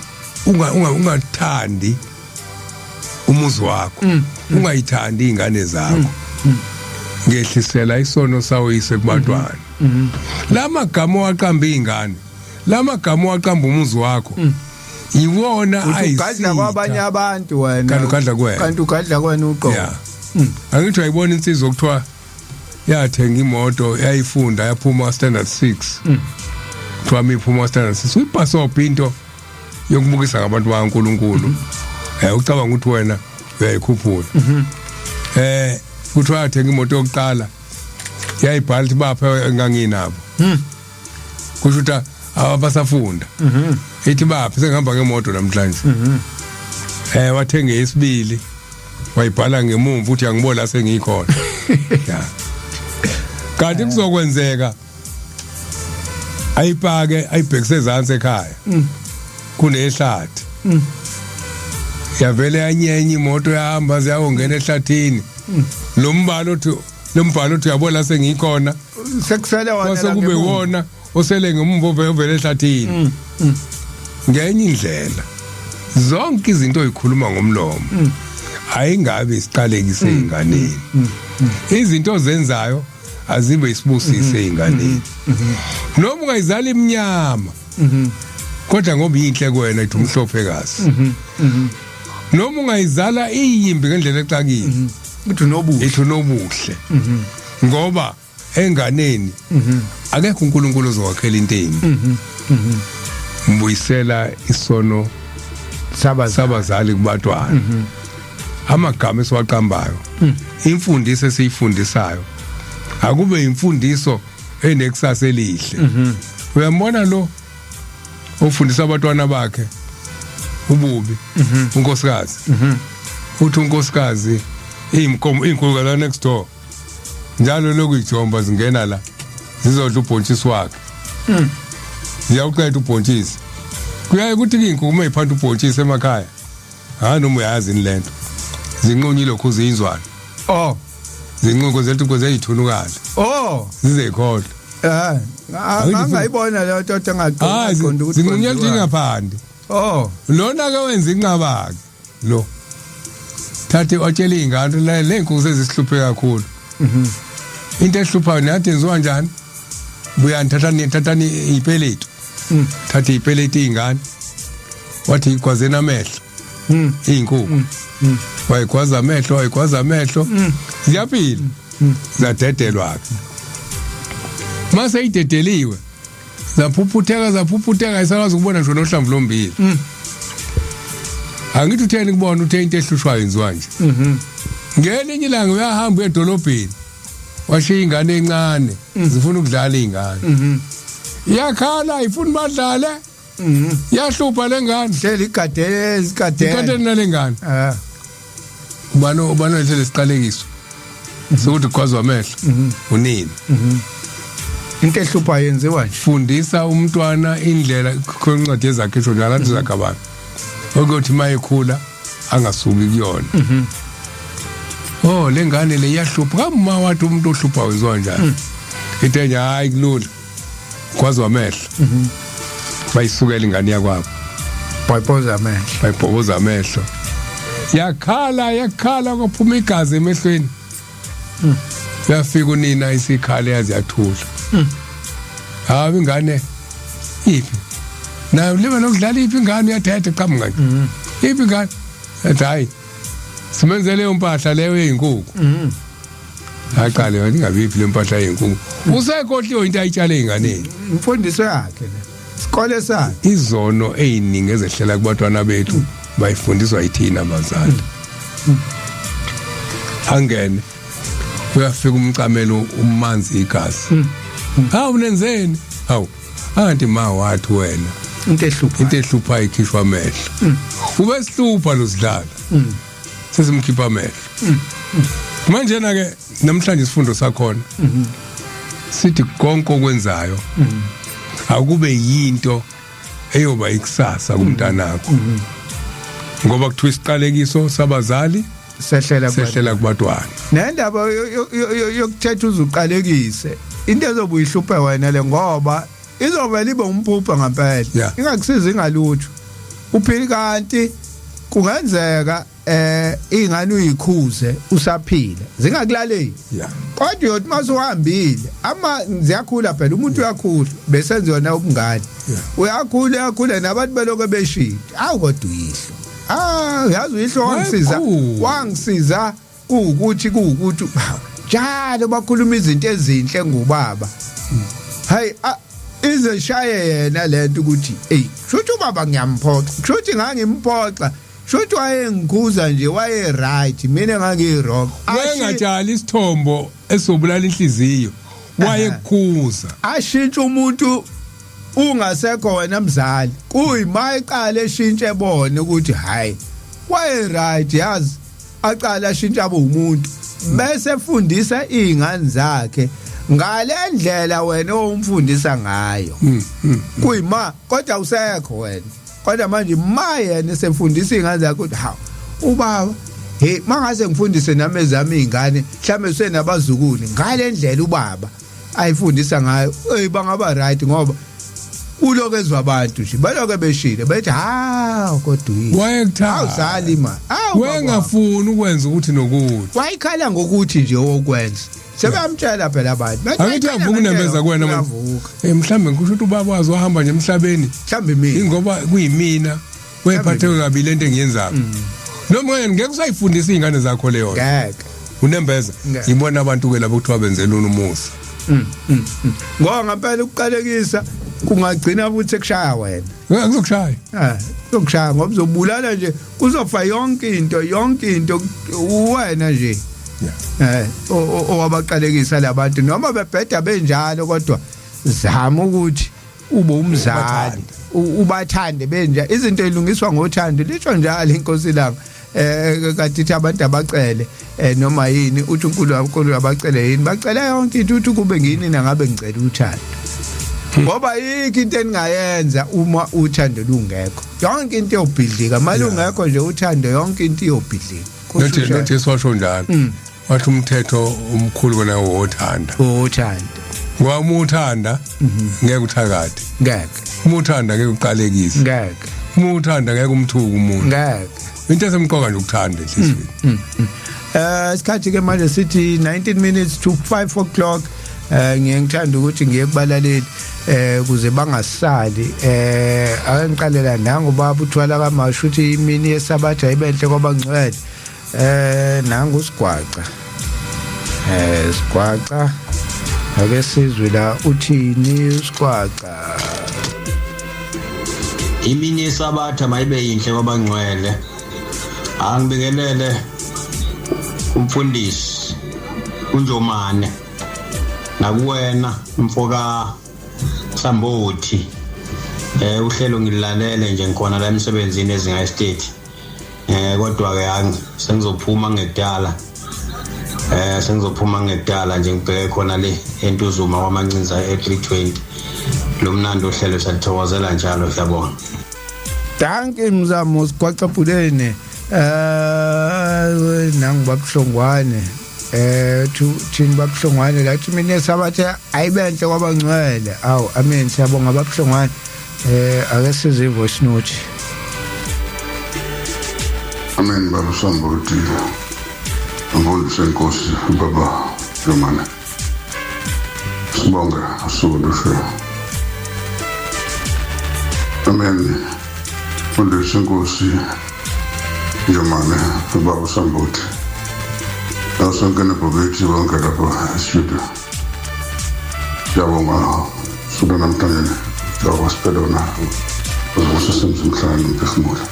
ungathandi umuzi wakho, ungayithandi izingane zakho, ngehlisela isono sawo yise kubantwana. La magama owaqamba izingane, la magama owaqamba umuzi wakho, iwona Uthi ugadla kwabanye ayisitha. abantu wena. Kanti ugadla kuwena. Kanti ugadla kwena uqobo. Yeah, angithi uyayibona insizwa okuthiwa yathenga imoto, yayifunda, yaphuma standard 6, kuthiwa miphuma standard 6, uyibhasopha into yokubukisa ngabantu bakaNkuluNkulu, ucabanga ukuthi wena uyayikhuphula. Kuthiwa yathenga imoto yokuqala, yayibhala ukuthi bapha enganginabo, kusho ukuthi abasafunda, ithi baphi, sengihamba ngemoto namhlanje. Wathenga isibili, wayibhala ngemumva uthi angibona la sengikhona ya, kanti kuzokwenzeka ayipake, ayibhekise ezansi ekhaya. Kunehlathi. Yavele yanyenya imoto yahamba ziyawongena ehlathini. Lo mbalo uthi uyabona sengikhona. Sekusele wona. Kwase la kube ngemuva. wona osele ngemuva ovele ehlathini. Ngenye indlela, zonke izinto oyikhuluma ngomlomo ayingabe isiqalekise einganeni. Izinto ozenzayo azibe isibusiso einganeni. Noma ungayizala iminyama, kodwa ngoba yinhle kuwena, ithi umhlophekazi. Noma ungayizala iyimbi ngendlela exakile, Uthi unobuhle. Ithi unobuhle, ngoba enganeni akekho uNkulunkulu ozowakhela into embi. Mbuyisela isono saba sabazali kubatwana. Amagama esiwaqambayo, imfundiso esiyifundisayo, akube imfundiso enekusasa elihle. Uyambona lo ofundisa abantwana bakhe ububi, unkosikazi uthi unkosikazi iyinkomo inkulu la next door, njalo lokhu ijomba zingena la zizodla ubhontshisi wakhe, ziyawuqeda ubhontshisi. Kuyaye ukuthi izinkukhu uma iphanda ubhontshisi emakhaya, hayi, noma uyazi ini lento, zinqunyile lokhu ziyinzwana. Oh. Zinquko zethu zeyithunukala. Oh. Zize ikhohlwe. Eh, ngangayibona leyo nto, hayi, engaqonda ukuthi zinqunyelwa kwenziwani. Ingaphandi. Oh. Lona ke wenza inqaba ke lo, thathe watshela izingane le nkukhu sezisihluphe kakhulu. Into ehluphayo nathi yenziwa kanjani? Buyani, thathani, thathani ipeleti. Thatha ipeleti izingane, wathi igwazeni amehlo izinkukhu. Wayigwaza amehlo, wayigwaza amehlo, ziyaphila, zadedelwa ke. Mase idedeliwe, zaphuphutheka, zaphuphutheka, ayisakwazi ukubona ngisho nohlamvu lombili. Angithi utheni kubona, uthe into ehlushwayo yenziwa nje. Ngelinye ilanga uyahamba uye edolobheni, washiya ingane encane, zifuna ukudlala ingane. Iyakhala, ifuna badlale. Yahlupha lengane. Hleli igadele igadele. Ikade nalengane. Eh. Ubani olethe lesiqalekiso sokuthi kugwazwa amehlo? Unini. Into ehlupha yenziwa nje. Fundisa umntwana indlela. Khona incwadi ezakhe esho njalo, athi zakabani ukuthi mayekhula angasuki kuyona. Oh, lengane le iyahlupha kama, wathi umuntu ohlupha wenziwa kanjani? Into enye, hayi, kulula, gwazwa amehlo. Bayisukela ingane yakwabo. Bhayibhoza amehlo. Bayibhoboza amehlo, yakhala, yakhala, kwaphuma igazi emehlweni. Yafika unina isikhala, yazi yathula. Hayi, ingane iphi nayo? Libe lokudlala, iphi ingane? Uyathetha, qhamuka nje, iphi ingane? Athi hayi, simenzele leyo mpahla leyo yezinkukhu. Aqale wathi ingabiphi le mpahla yezinkukhu? Usekhohliwe into ayitshale einganeni. Imfundiso yakhe le, isikole sakhe. Izono eziningi ezehlela kubantwana bethu bayifundiswa yithina abazali. Angene, uyafika umcamelo umanzi igazi. Hawu, nenzeni? Hawu, anti ma, wathi wena into ehlupha into ehlupha ikhishwa amehlo. Ubesihlupha lo sidlala, sesimkhipha amehlo manje. Na ke namhlanje isifundo sakhona sithi konke okwenzayo akube yinto eyoba ikusasa kumntanakho, ngoba kuthiwa isiqalekiso sabazali sehlela sehlela kubantwana. Nendaba yokuthetha uzuqalekise into ezobuye ihluphe wena le, ngoba izovela ibe umphupha ngempela, ingakusiza ingalutho, uphila. Kanti kungenzeka ingane uyikhuze usaphila, zingakulaleli, kodwa uyothi masuhambile, ama ziyakhula phela, umuntu uyakhula besenziwa na ubungane. Uyakhula, uyakhula, nabantu belokho beshilo, awu, kodwa uyihlo, ah, uyazi uyihlo wangisiza. Wayekhulu. Wangisiza kuwukuthi njalo bakhuluma izinto ezinhle ngubaba. Hayi, ize shaye yena lento ukuthi ey, kushuthi ubaba ngiyamphoxa, kushuthi ngangimphoxa, kushuthi wayengikhuza nje, waye right, mina ngangi wrong. Wayengatshali isithombo esobulala inhliziyo, wayekhuza. Ashintsha umuntu ungasekho wena mzali, kuyima iqala eshintshe, ebone ukuthi hayi, waye right, yazi, aqala ashintsha abe umuntu, bese efundisa izingane zakhe ngale ndlela wena owumfundisa ngayo. Kuyima kodwa usekho wena. Kodwa manje mayena esefundisa izingane zakhe ukuthi hawu ubaba, hey, mangase ngifundise nami ezami izingane, mhlambe senabazukulu ngale ndlela ubaba ayifundisa ngayo, hey, bangaba right, ngoba kuloko ezwa abantu nje baloke beshile bethi ha, kodwa yini? Wayekuthanda. Awuzali ma, awu baba. Wayengafuni ukwenza ukuthi nokuthi. Wayikhala ngokuthi nje okwenza sebeyamtshela phela abantu. Bathi Angithi wayikhala uyavuka unembeza ngentela, kuwena manje. uyavuka. Mhlambe ngisho ukuthi ubaba wazi wahamba nje emhlabeni. Mhlambe mina. Ingoba kuyimina wephatheke kabi lento engiyenzayo. Noma ngeke usayifundisa izingane zakho leyo. Ngeke. Unembeza. Ngeke. Ngibona abantu ke labo kuthiwa benzela umusa. Ngoba ngempela ukuqalekisa kungagcina futhi ekushaya wena. Akuzokushaya. Kuzokushaya ngoba uzobulala nje, kuzofa yonke into, yonke into wena nje. Owabaqalekisa labantu noma bebheda benjalo, kodwa zama ukuthi ube umzali. Ubathande. Ubathande benja. Izinto ilungiswa ngothando, lisho njalo inkosi langa. Kanti ithi abantu abacele noma yini, uthi uNkulunkulu abacele yini, bacele yonke into, uthi kube ngini nangabe ngicela uthando, ngoba yikho into eningayenza uma uthando lungekho, yonke into iyobhidlika. Mali ungekho nje uthando, yonke into iyobhidlika. Kusho uShembe. Nojesu washo njalo. Wathi umthetho omkhulu kona wothanda. Uthando. Ngoba uma uthanda ngeke uthakathe. Ngeke. Uma uthanda ngeke uqalekise. Ngeke. Uma uthanda ngeke umthuke umuntu. Ngeke. Into esemqoka nje ukuthanda enhliziyweni. Isikhathi ke manje sithi 19 minutes to 5 o'clock. Ngiye ngithanda ukuthi ngiye kubalaleli kuze bangasali. Ake ngiqalela nangu baba uthwala kaMashu, uthi imini yesabatha ibenhle kwabangcwele. Nangu sigwaca. Sigwaca, ake sizwe la uthini usigwaca. Imini yesabatha mayibe yinhle kwabangcwele. Angibingelele umfundisi uNjomane nakuwena mfoka Sambothi. Uhlelo ngilalele nje ngikhona la emsebenzini ezinga estate. Kodwa ke sengizophuma ngekudala. Sengizophuma ngekudala nje ngibheke khona le eNtuzuma kwaMancinza e320. Lo mnandi uhlelo, siyalithokozela njalo, siyabonga. Dankie mzamo sigwaca Pulene. Nangu babuhlongwane. Thini babuhlongwane lathi mina sabathe ayibenhle kwabangcwele. Awu amen, siyabonga babuhlongwane. Ake size voice note. Amen baba Sambuti. Mfundisi enkosi baba Jomane. Sibonge usuku lusho. Amen. Mfundisi enkosi Jomane baba Sambuti. Nasonke nebhokisi bonke lapha e-studio. Siyabonga suku namhlanje. Siyabonga siphele wona. Uzobusisa umhlaba nomphefumulo.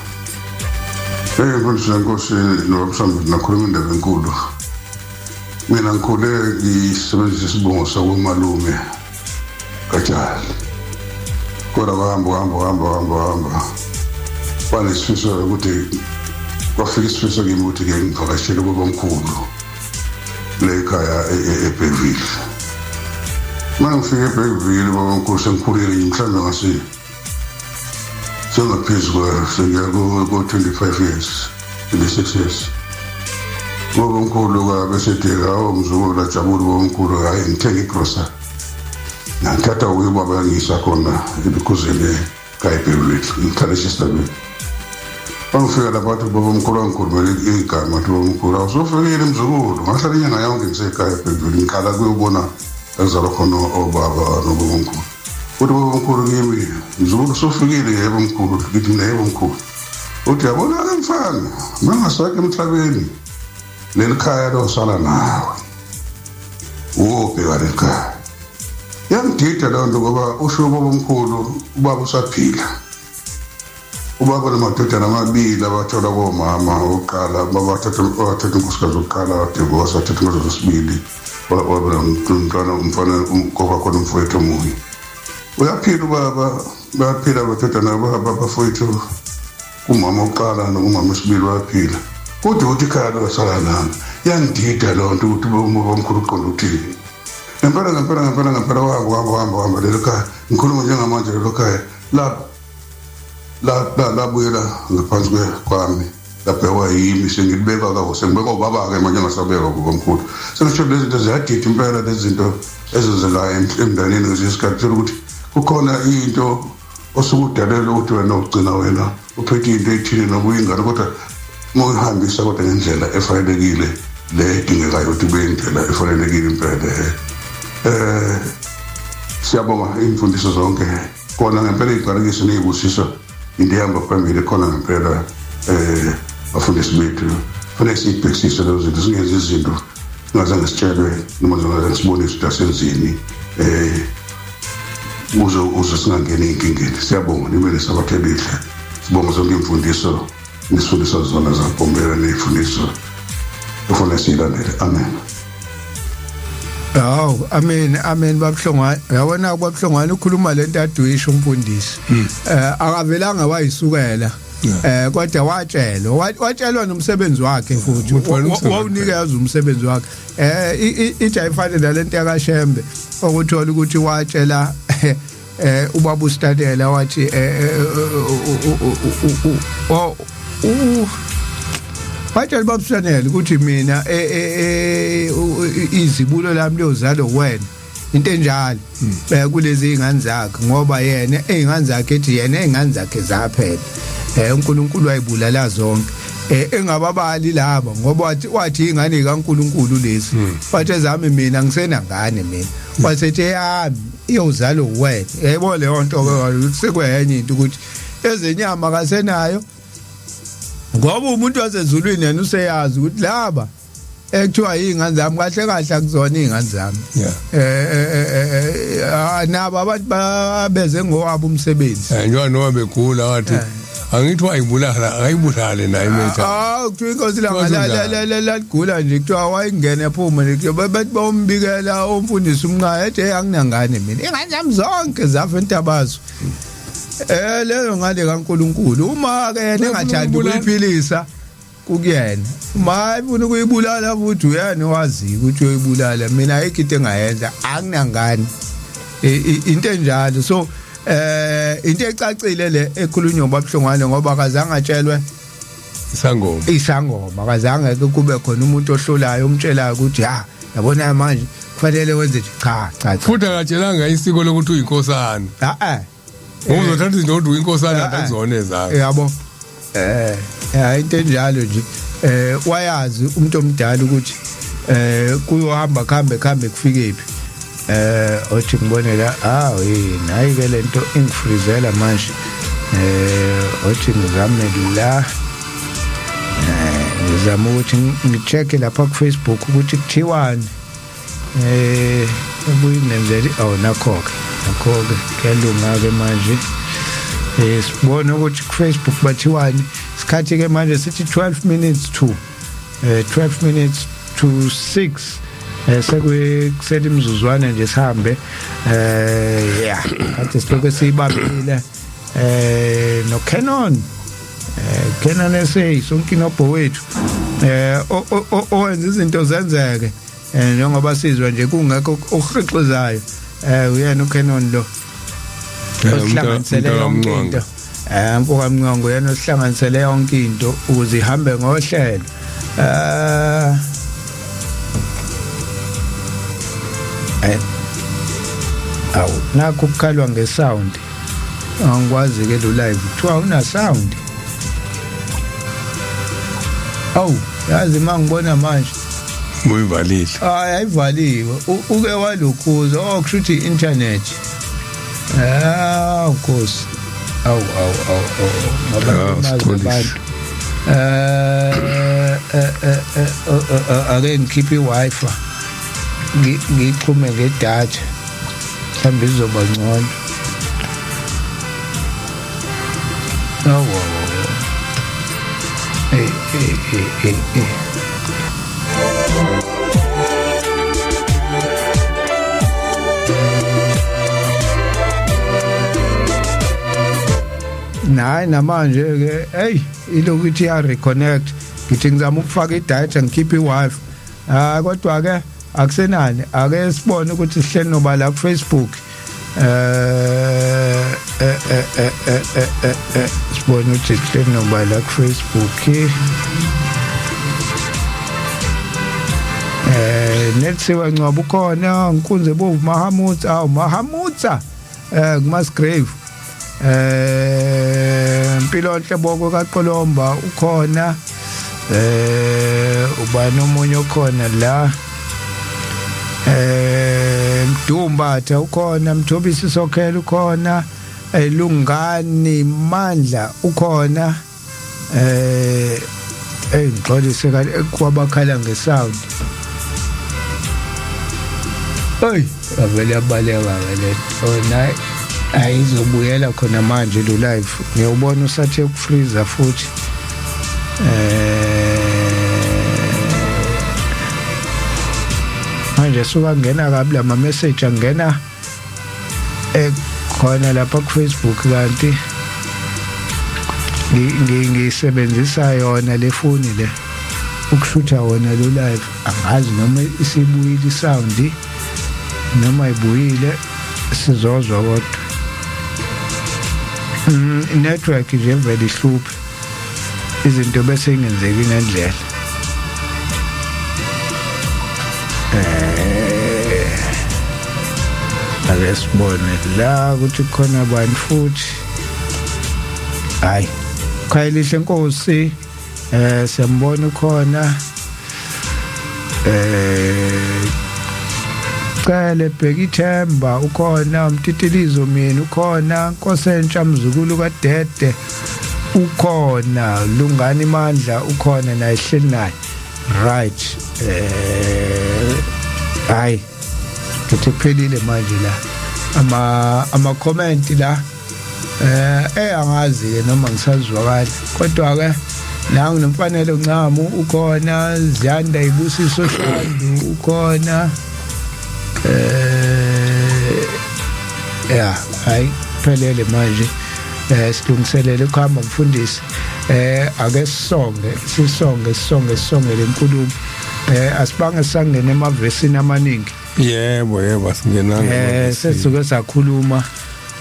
Hey mfundisi wenkosi nobaba Sambuti, nakhuluma indaba enkulu. Mina ngikhule ngisebenzisa isibongo sakomalume kaJali. Kodwa kwahamba kuhamba kuhamba kuhamba kuhamba. Kwanesifiso ukuthi kwafika isifiso kimi ukuthi ke ngivakashele ubabamkhulu le ekhaya eBergville. Uma ngifika eBergville babamkhulu sengikhulile nje, mhlawumbe ngase sengaphezu kwa sengiya ko-25 years, 26 years. Ubabamkhulu kabe sethi, hawu mzukulu, ajabule ubabamkhulu, hhayi ngithenge igrosa. Ngangithatha uye ubaba ngiyisa khona ebukhuzeni kaEberville, ngihlala eChesterville. Bangifika lapha bathi ubabamkhulu wangikhulumela igama, athi ubabamkhulu, awusofikile mzukulu. Ngahlala inyanga yonke ngisekhaya eBergville, ngiqala kuyobona la kuzalwa khona obaba nobabamkhulu. Uthi ubabamkhulu kimi, mzukulu usufikile? Yebo mkhulu. Ngithi mina yebo mkhulu. Uthi yabona-ke mfana, mangasakho emhlabeni leli khaya losala nawe, wobheka leli khaya. Yangidida leyo nto ngoba usho ubabamkhulu ubaba usaphila. Ubaba namadodana amabili abathola komama wokuqala, bathatha wathatha unkosikazi wokuqala, wadivosa, wathatha unkosikazi wesibili, waba nomntwana umfana koba khona umfowethu omunye. Uyaphila ubaba, bayaphila amadodana abafowethu kumama wokuqala nokumama wesibili bayaphila. Kodwa ukuthi ikhaya losala nami, yangidida leyo nto ukuthi ubabamkhulu uqonde ukuthini. Ngempela ngempela ngempela ngempela wahamba wahamba wahamba wahamba lelo khaya, ngikhuluma njengamanje lelo khaya la La labuyela ngaphansi kwami, labhekwa yimi, sengilibeka kawo, sengibeka ubaba-ke manje, engasabekwa kubamkhulu. Sengisho lezi zinto ziyadida impela, lezi zinto ezenzekayo emndenini ngesinye isikhathi. Thola ukuthi kukhona into osuke udalelwe ukuthi wena ugcina wena uphethe into ethile noma uyingane, kodwa uma uyihambisa kodwa ngendlela efanelekile le edingekayo ukuthi kube indlela efanelekile impela. Siyabonga imfundiso zonke kona ngempela, iqalekise neyibusiso, into ehamba phambili khona ngempela. Bafundisi bethu, fanele siyibhekisise lezo zinto, singenzi izinto singazange sitshelwe noma singazange sibonise ukuthi asenzini, uze singangeni ey'nkingeni. Siyabonga, nibe nesabatha elihle. Sibonga zonke iy'mfundiso nisifundisa zona zaBhombela, ney'mfundiso efanele siyilandele. Amen. Hawu, amen, amen babuhlongwane. Yabona babuhlongwane, ukhuluma lento aduyisho umfundisi. Akavelanga wayisukela. Kodwa watshelwa, watshelwa nomsebenzi wakhe futhi wawunikeza umsebenzi wakhe. Ithi ayifane nalento yakaShembe okuthola ukuthi watshela ubaba uStadela, wathi watshela ubaba uStanela ukuthi mina izibulo lami liyozalwa wena, into enjalo kulezi ingane zakhe, ngoba yena ezingane zakhe, ethi yena ezingane zakhe zaphela, uNkulunkulu wayibulala zonke, engababali laba, ngoba wathi ingane kaNkulunkulu lezi. Wathi ezami mina ngisenangane mina, wasethi eyami iyozalwa wena. Yayibona leyo nto ke, sekwenye into ukuthi ezenyama kasenayo, ngoba umuntu wasezulwini yena useyazi ukuthi laba ekuthiwa yingane zami kahle kahle akuzona izingane zami. Nabo abantu babeze ngowabo umsebenzi. Njengoba noma begula wathi angithi wayibulala, akayibulale naye metha. Ah, kuthiwa inkosi la laligula nje, kuthiwa wayingena ephuma nje, bethi bombikela umfundisi umnqaya, ethi hey, anginangane mina, ingane zami zonke zafa entabazo. Leyo ngane kaNkuluNkulu, uma ke yena engathandi ukuyiphilisa kukuyena, uma efuna ukuyibulala futhi uyena owaziyo ukuthi uyoyibulala. Mina ayikho into engayenza, anginangane, into enjalo. So into ecacile le ekhulunywa ubabuhlongwane, ngoba akazange atshelwe isangoma. Isangoma akazange kube khona umuntu ohlolayo umtshelayo ukuthi ha, yabona manje kufanele wenze nje. Cha, cha, cha. Futhi akatshelanga isiko lokuthi uyinkosana. A Uzothatha izinto ukuthi uyinkosana, akuzona ezakhe. Yabo, ya, into enjalo nje. Wayazi umuntu omdala ukuthi kuyohamba kuhambe kuhambe kufike phi. Othi ngibone la, ah, yini, hayi ke lento ingifrizela manje. Othi ngizame la, ngizama ukuthi ngicheck lapha ku Facebook ukuthi kuthiwani. Ubuyingenzela, oh, nakho ke, nakho ke kuyalunga ke manje. Sibone ukuthi ku Facebook bathiwani. Isikhathi ke manje sithi 12 minutes to 12 minutes to 6, sekukusele imizuzwana nje sihambe. Yeah, kade silokho siyibambile no Canon, Canon SA, sonkinobho wethu owenza izinto zenzeke, njengoba sizwa nje kungekho okuhixizayo. Uyena uCanon lo osihlanganisele yonke into. Mfoka Mncongo, yena osihlanganisele yonke into ukuze ihambe ngohlelo. Awu, nakho kukhalwa ngesound, angikwazi ke lo live, kuthiwa una sound. Awu, yazi mangibona manje Uyivalile. Hayi, ayivaliwe. Uke walukhuza, oh, kusho ukuthi internet. Ah, Nkosi. Awu, awu, awu, awu, Ah, ngabantu sixolise. abantu. Ake ngikhiphe iWi-Fi. Ngiyixhume ngedatha. Mhlawumbe izoba ngcono. Awu, awu, awu. Eh eh eh eh eh. Nayi namanje ke, hey, iloku ithi ya reconnect. Ngithi ngizama ukufaka idatha, ngikhiphe iWi-Fi. Ah, kodwa ke akusenani, ake sibone ukuthi sihleli noba la ku Facebook. Sibone ukuthi sihleli noba la ku Facebook. Netsiwa Ncwaba ukhona, Nkunze Bovu Mahamutsa, awu Mahamutsa, kuMasgrave. Mpilonhle Boko kaQolomba ukhona. Ubani omunye okhona la? Mdumbatha ukhona, Mthobisi Sokhela ukhona, Lungani Mandla ukhona. Ngixolise kwabakhala ngesound. Hey, avele yabaleka ke le. Nayi ayizobuyela khona manje lo live. Ngiyawubona usathe ukufreezer futhi. Manje suka ngena kabi lama message angena khona lapha ku Facebook, kanti ngisebenzisa yona le foni le ukushutha wona lo live. Angazi noma isibuyile isound noma ibuyile, sizozwa kodwa. Network nje vele ihluphe izinto bese ingenzeki ngendlela. Ake sibone la ukuthi khona bani futhi. Hayi, Khayelihle Nkosi, siyambona ukhona. Cele Bhekithemba ukhona, Umtitilizo mina ukhona, Nkosentsha mzukulu kaDede ukhona, Lungani Mandla ukhona naye, hleli naye. Right, hayi, ngithi kuphelile manje la ama comment la. Angazi ke noma ngisazwakala, kodwa ke nangu nomfanelo Ncamo ukhona, Ziyanda Ibusiso Shandu ukhona. Ya, hayi, phelele manje. Silungiselele ukuhamba mfundisi. Ake sisonge sisonge sisonge sisonge lenkulumo. Asibange sangena emavesini amaningi. Yebo, asingenanga. Sesisuke sakhuluma.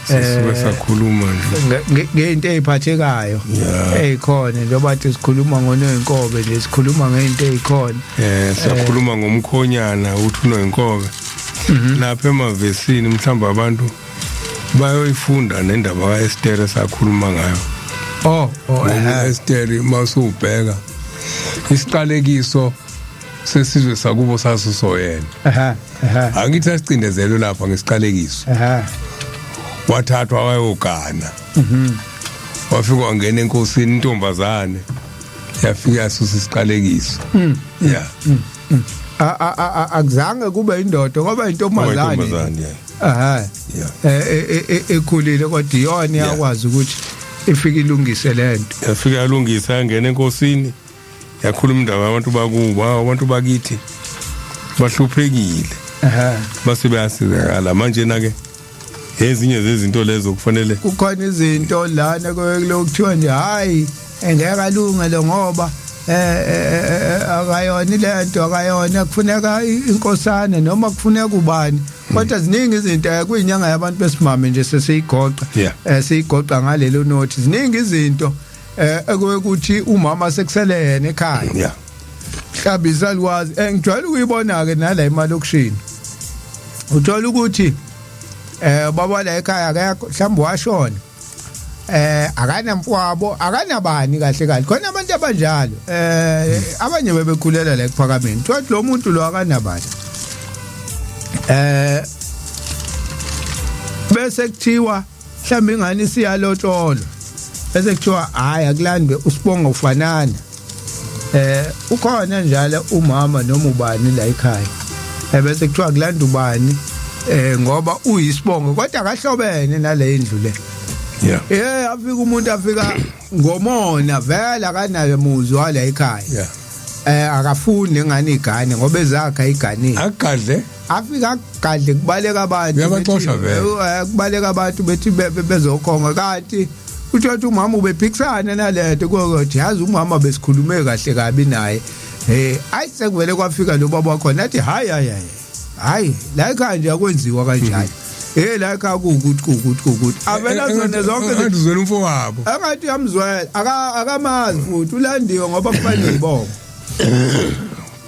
Sisuke sakhuluma nje ngento eziphathekayo ezikhona, njengoba thi sikhuluma ngoNoyinkobe nje, sikhuluma ngento ezikhona. Siyakhuluma ngomkhonyana uthi uNoyinkobe lapha emavesini, mhlawumbe abantu bayoyifunda nendaba kaEsther esakhuluma ngayo. Oh. Esther, masubheka isiqalekiso sesizwe sakubo saso soyena. Aha aha Angithi asicindezelwe lapha ngesiqalekiso. Wathathwa wayogana. Wafika wangena enkosini, intombazane yafika yasusa isiqalekiso. Yeah. Akuzange kube indoda ngoba intombazane. Intombazane, yeah. Ekhulile, kodwa iyona yakwazi ukuthi ifike ilungise lento. Yafika yalungisa, yangena enkosini, yakhuluma indaba yabantu bakubo, abantu bakithi bahluphekile. Base bayasizakala manje na ke ezinye zezinto lezo kufanele. Kukhona izinto lana kulokuthiwa nje hayi, engeke alunge lo ngoba akayona lento, akayona, kufuneka inkosana noma kufuneka ubani, kodwa ziningi izinto. Kuyinyanga yabantu besimame nje sesiyigoqa, siyigoqa ngalelo nothi ziningi izinto ekuthi umama sekusele yena ekhaya. Mhlawumbe isalukazi, ngijwayele ukuyibona ke nala emalokishini, uthola ukuthi baba la ekhaya akekho, mhlawumbe washona, akanamfowabo, akanabani kahle kahle. Khona abantu abanjalo, abanye bebekhulela la ekuphakameni, kuthiwa lo muntu lo akanabani, bese kuthiwa mhlawumbe ingane isiyalotsholwa, bese kuthiwa hayi, akulandwe usibonga ufanana, ukhona njalo umama noma ubani la ekhaya, bese kuthiwa kulanda ubani ngoba uyisibongo, kodwa akahlobene nale indlu le. Afika umuntu, afika ngomona vele, akanayo muzi wala ekhaya. Akafuni nengane igane ngoba ezakhe ayiganile. Agadle. Afika agadle, kubaleka abantu. Uyabaxosha vele. Kubaleka abantu bethi bezokhonga, kanti uthatha umama ubephikisana nalento, kodwa yazi umama besikhulume kahle kabi naye. Ayi, sekuvele kwafika lo baba wakhona, athi hayi hayi hayi hayi, la ekhaya nje akwenziwa kanjalo. Hey, la ekhaya kuwukuthi kuwukuthi kuwukuthi, avela zona zonke. Engathi uzwela umfowabo. Angathi uyamzwela, akamazi futhi ulandiwe ngoba kufanele ibongo,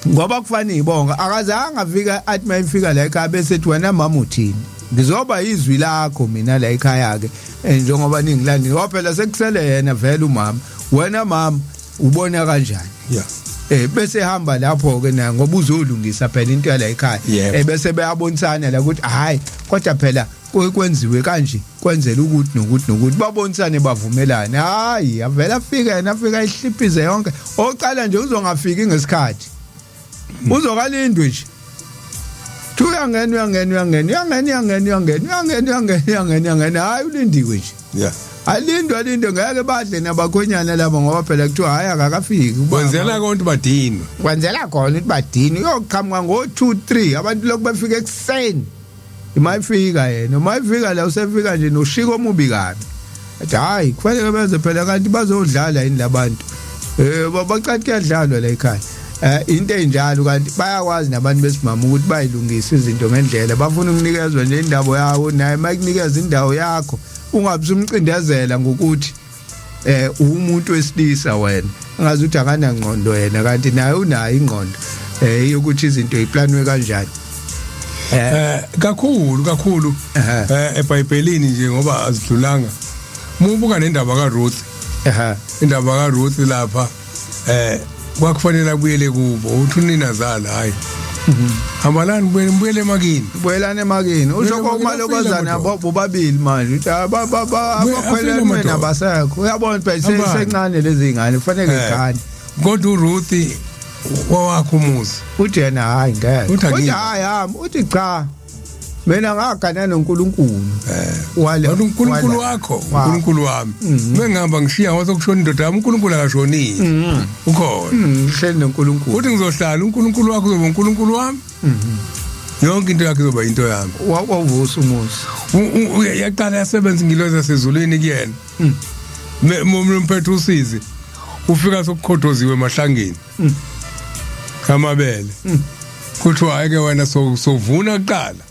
ngoba kufanele ibongo. Akazange afika athi mayifika la ekhaya bese ethi, "Wena mama uthini? Ngizoba izwi lakho mina la ekhaya ke, njengoba ningilandile," ngoba phela sekusele yena vele umama. "Wena mama ubona kanjani?" Bese hamba lapho ke na, ngoba uzolungisa phela into yala ekhaya. Bese beyabonisana la ukuthi hayi, kodwa phela kwenziwe kanje, kwenzela ukuthi nokuthi nokuthi, babonisane, bavumelane. Hayi, avela afika yena, afika ihliphize yonke. Oqala nje uzongafiki ngesikhathi, uzokalindwe nje. Thu uyangena, uyangena, uyangena, uyangena, uyangena, uyangena, uyangena, uyangena, uyangena, uyangena, hayi, ulindiwe nje. Alindwe, alindwe, ngeke badle nabakhonyana labo, ngoba phela kuthiwa hayi, akakafiki ubaba. Kwenzela konke badinwe. Kwenzela khona ukuthi badini, uyoqhamuka ngo-2 3, abantu lokhu befika ekuseni. Ima ifika yena, uma ifika la, usefika nje noshiko omubi kabi, athi hayi, kufanele benze phela, kanti bazodlala yini labantu? Bacathi kuyadlalwa la ekhaya. Into enjalo, kanti bayakwazi nabantu besimama ukuthi bayilungise izinto ngendlela. Bafuna ukunikezwa nje indawo yawo, naye makunikeza indawo yakho ungabe usumcindezela ngokuthi umuntu wesilisa wena, ngazi ukuthi akanangqondo yena, kanti naye unayo ingqondo yokuthi izinto iplanwe kanjani. Kakhulu kakhulu. EBhayibhelini nje, ngoba azidlulanga, mubuka nendaba kaRuth. Indaba kaRuth lapha, kwakufanele abuyele kubo, uthi unina zala, "Hayi, hambalani, buyele, buyele emakini." Buyelana emakini, usho Buyele emakini, komalokazana afile amadoda. Bobabili manje uthi Afile abakhwelene amadoda. nabasekho, uyabona phela Abani? sencane lezi ngane, kufanele igane. Kodwa uRuth wawakho umuzi. Uthi yena hayi, ngeke. Uthi Uthi angikho. hayi, hami, uthi cha, mina ngagana noNkulunkulu. Wale Kodwa uNkulunkulu wala. wakho, uNkulunkulu wami, bengihamba ngishiya wasokushona indoda yami, uNkulunkulu akashonile, ukhona. Ngihleli noNkulunkulu. Uthi ngizohlala, uNkulunkulu wakho uzoba uNkulunkulu wami, yonke into yakho izoba into yami. Wavusa umuzi. Yaqala yasebenza ingilozi yasezulwini kuyena. Umphethe usizi, ufika sokukhodoziwe emahlangeni amabele, kuthiwa hayi ke wena, sovuna kuqala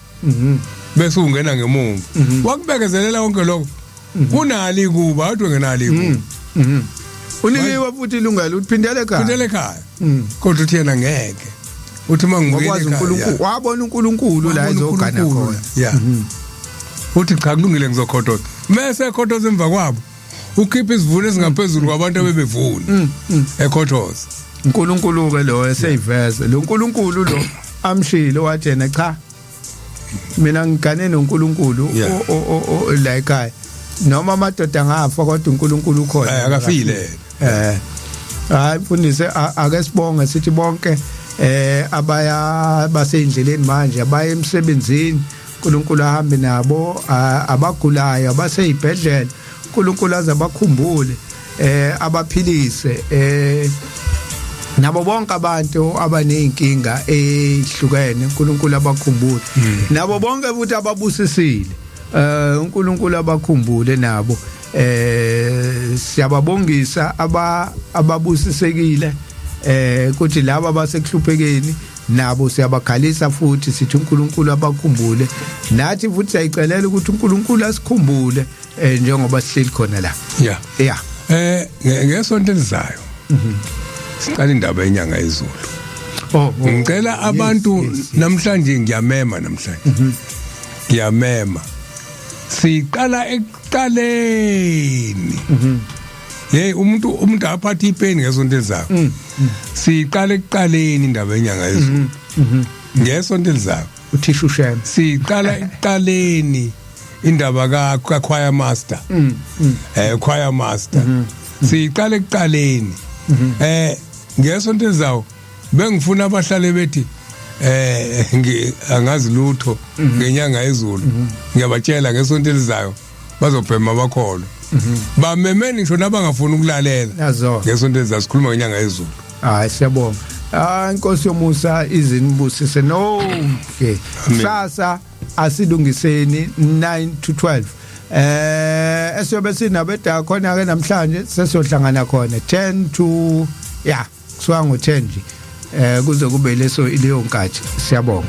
bese ungena ngemuva. Wakubekezelela konke lokho, unali kuba wathi ngenali kuba. Unikiwe futhi ilungelo ukuthi phindele ekhaya. Phindele ekhaya, kodwa uthi yena ngeke, uthi mangibuyele Ngokwazi ekhaya uNkulunkulu, wabona uNkulunkulu la wabona ezogana uNkulunkulu. khona. Ya, uthi cha, kulungile, ngizokhodoza. Mese ekhothoza emva kwabo, ukhipha isivuno esingaphezulu kwabantu abebevuna ekhothoza. uNkulunkulu ke lo eseyiveza lo nkulunkulu lo amshilo, wathi yena cha, mina ngigane noNkulunkulu. La ekhaya noma amadoda angafa, kodwa uNkulunkulu ukhona. Akafile. Hayi mfundisi, ake sibonge, sithi bonke abaya basendleleni manje, abaya emsebenzini, uNkulunkulu ahambe nabo, abagulayo abaseyibhedlela, uNkulunkulu aze abakhumbule, abaphilise, nabo bonke abantu abaneyinkinga ezihlukene, uNkulunkulu abakhumbule nabo bonke futhi ababusisile, uNkulunkulu abakhumbule nabo. Siyababongisa ababusisekile, kuthi laba abasekuhluphekeni nabo siyabakhalisa futhi, sithi uNkulunkulu abakhumbule. Nathi futhi siyayicelela ukuthi uNkulunkulu asikhumbule njengoba sihleli khona la. Yeah. Ngesonto elizayo siqala indaba yenyanga yezulu. Oh. Ngicela abantu namhlanje, ngiyamema namhlanje, ngiyamema, siqala ekuqaleni. Hey, umuntu aphathe ipeni ngesonto elizayo. Siqala ekuqaleni indaba yenyanga yezulu ngesonto elizayo. Uthisha uShembe. Siqala ekuqaleni indaba ka choir master, choir master, siqala ekuqaleni ngesonto elizayo. Bengifuna abahlale bethi angazi lutho ngenyanga yezulu, ngiyabatshela ngesonto elizayo bazobhema abakholwa, bamemeni ngisho nabangafuni ukulalela. Nazo. Ngesonto elizayo sikhuluma ngenyanga yezulu. Hayi, siyabonga. Ah, inkosi yomusa izinibusise nonke. Amen. Kusasa asilungiseni 9 to 12. Esiyobe sinabeda khona ke namhlanje, sesiyohlangana khona 10 to, yeah, kusuka ngo 10 nje. Kuze kube leso leyo nkathi. Siyabonga.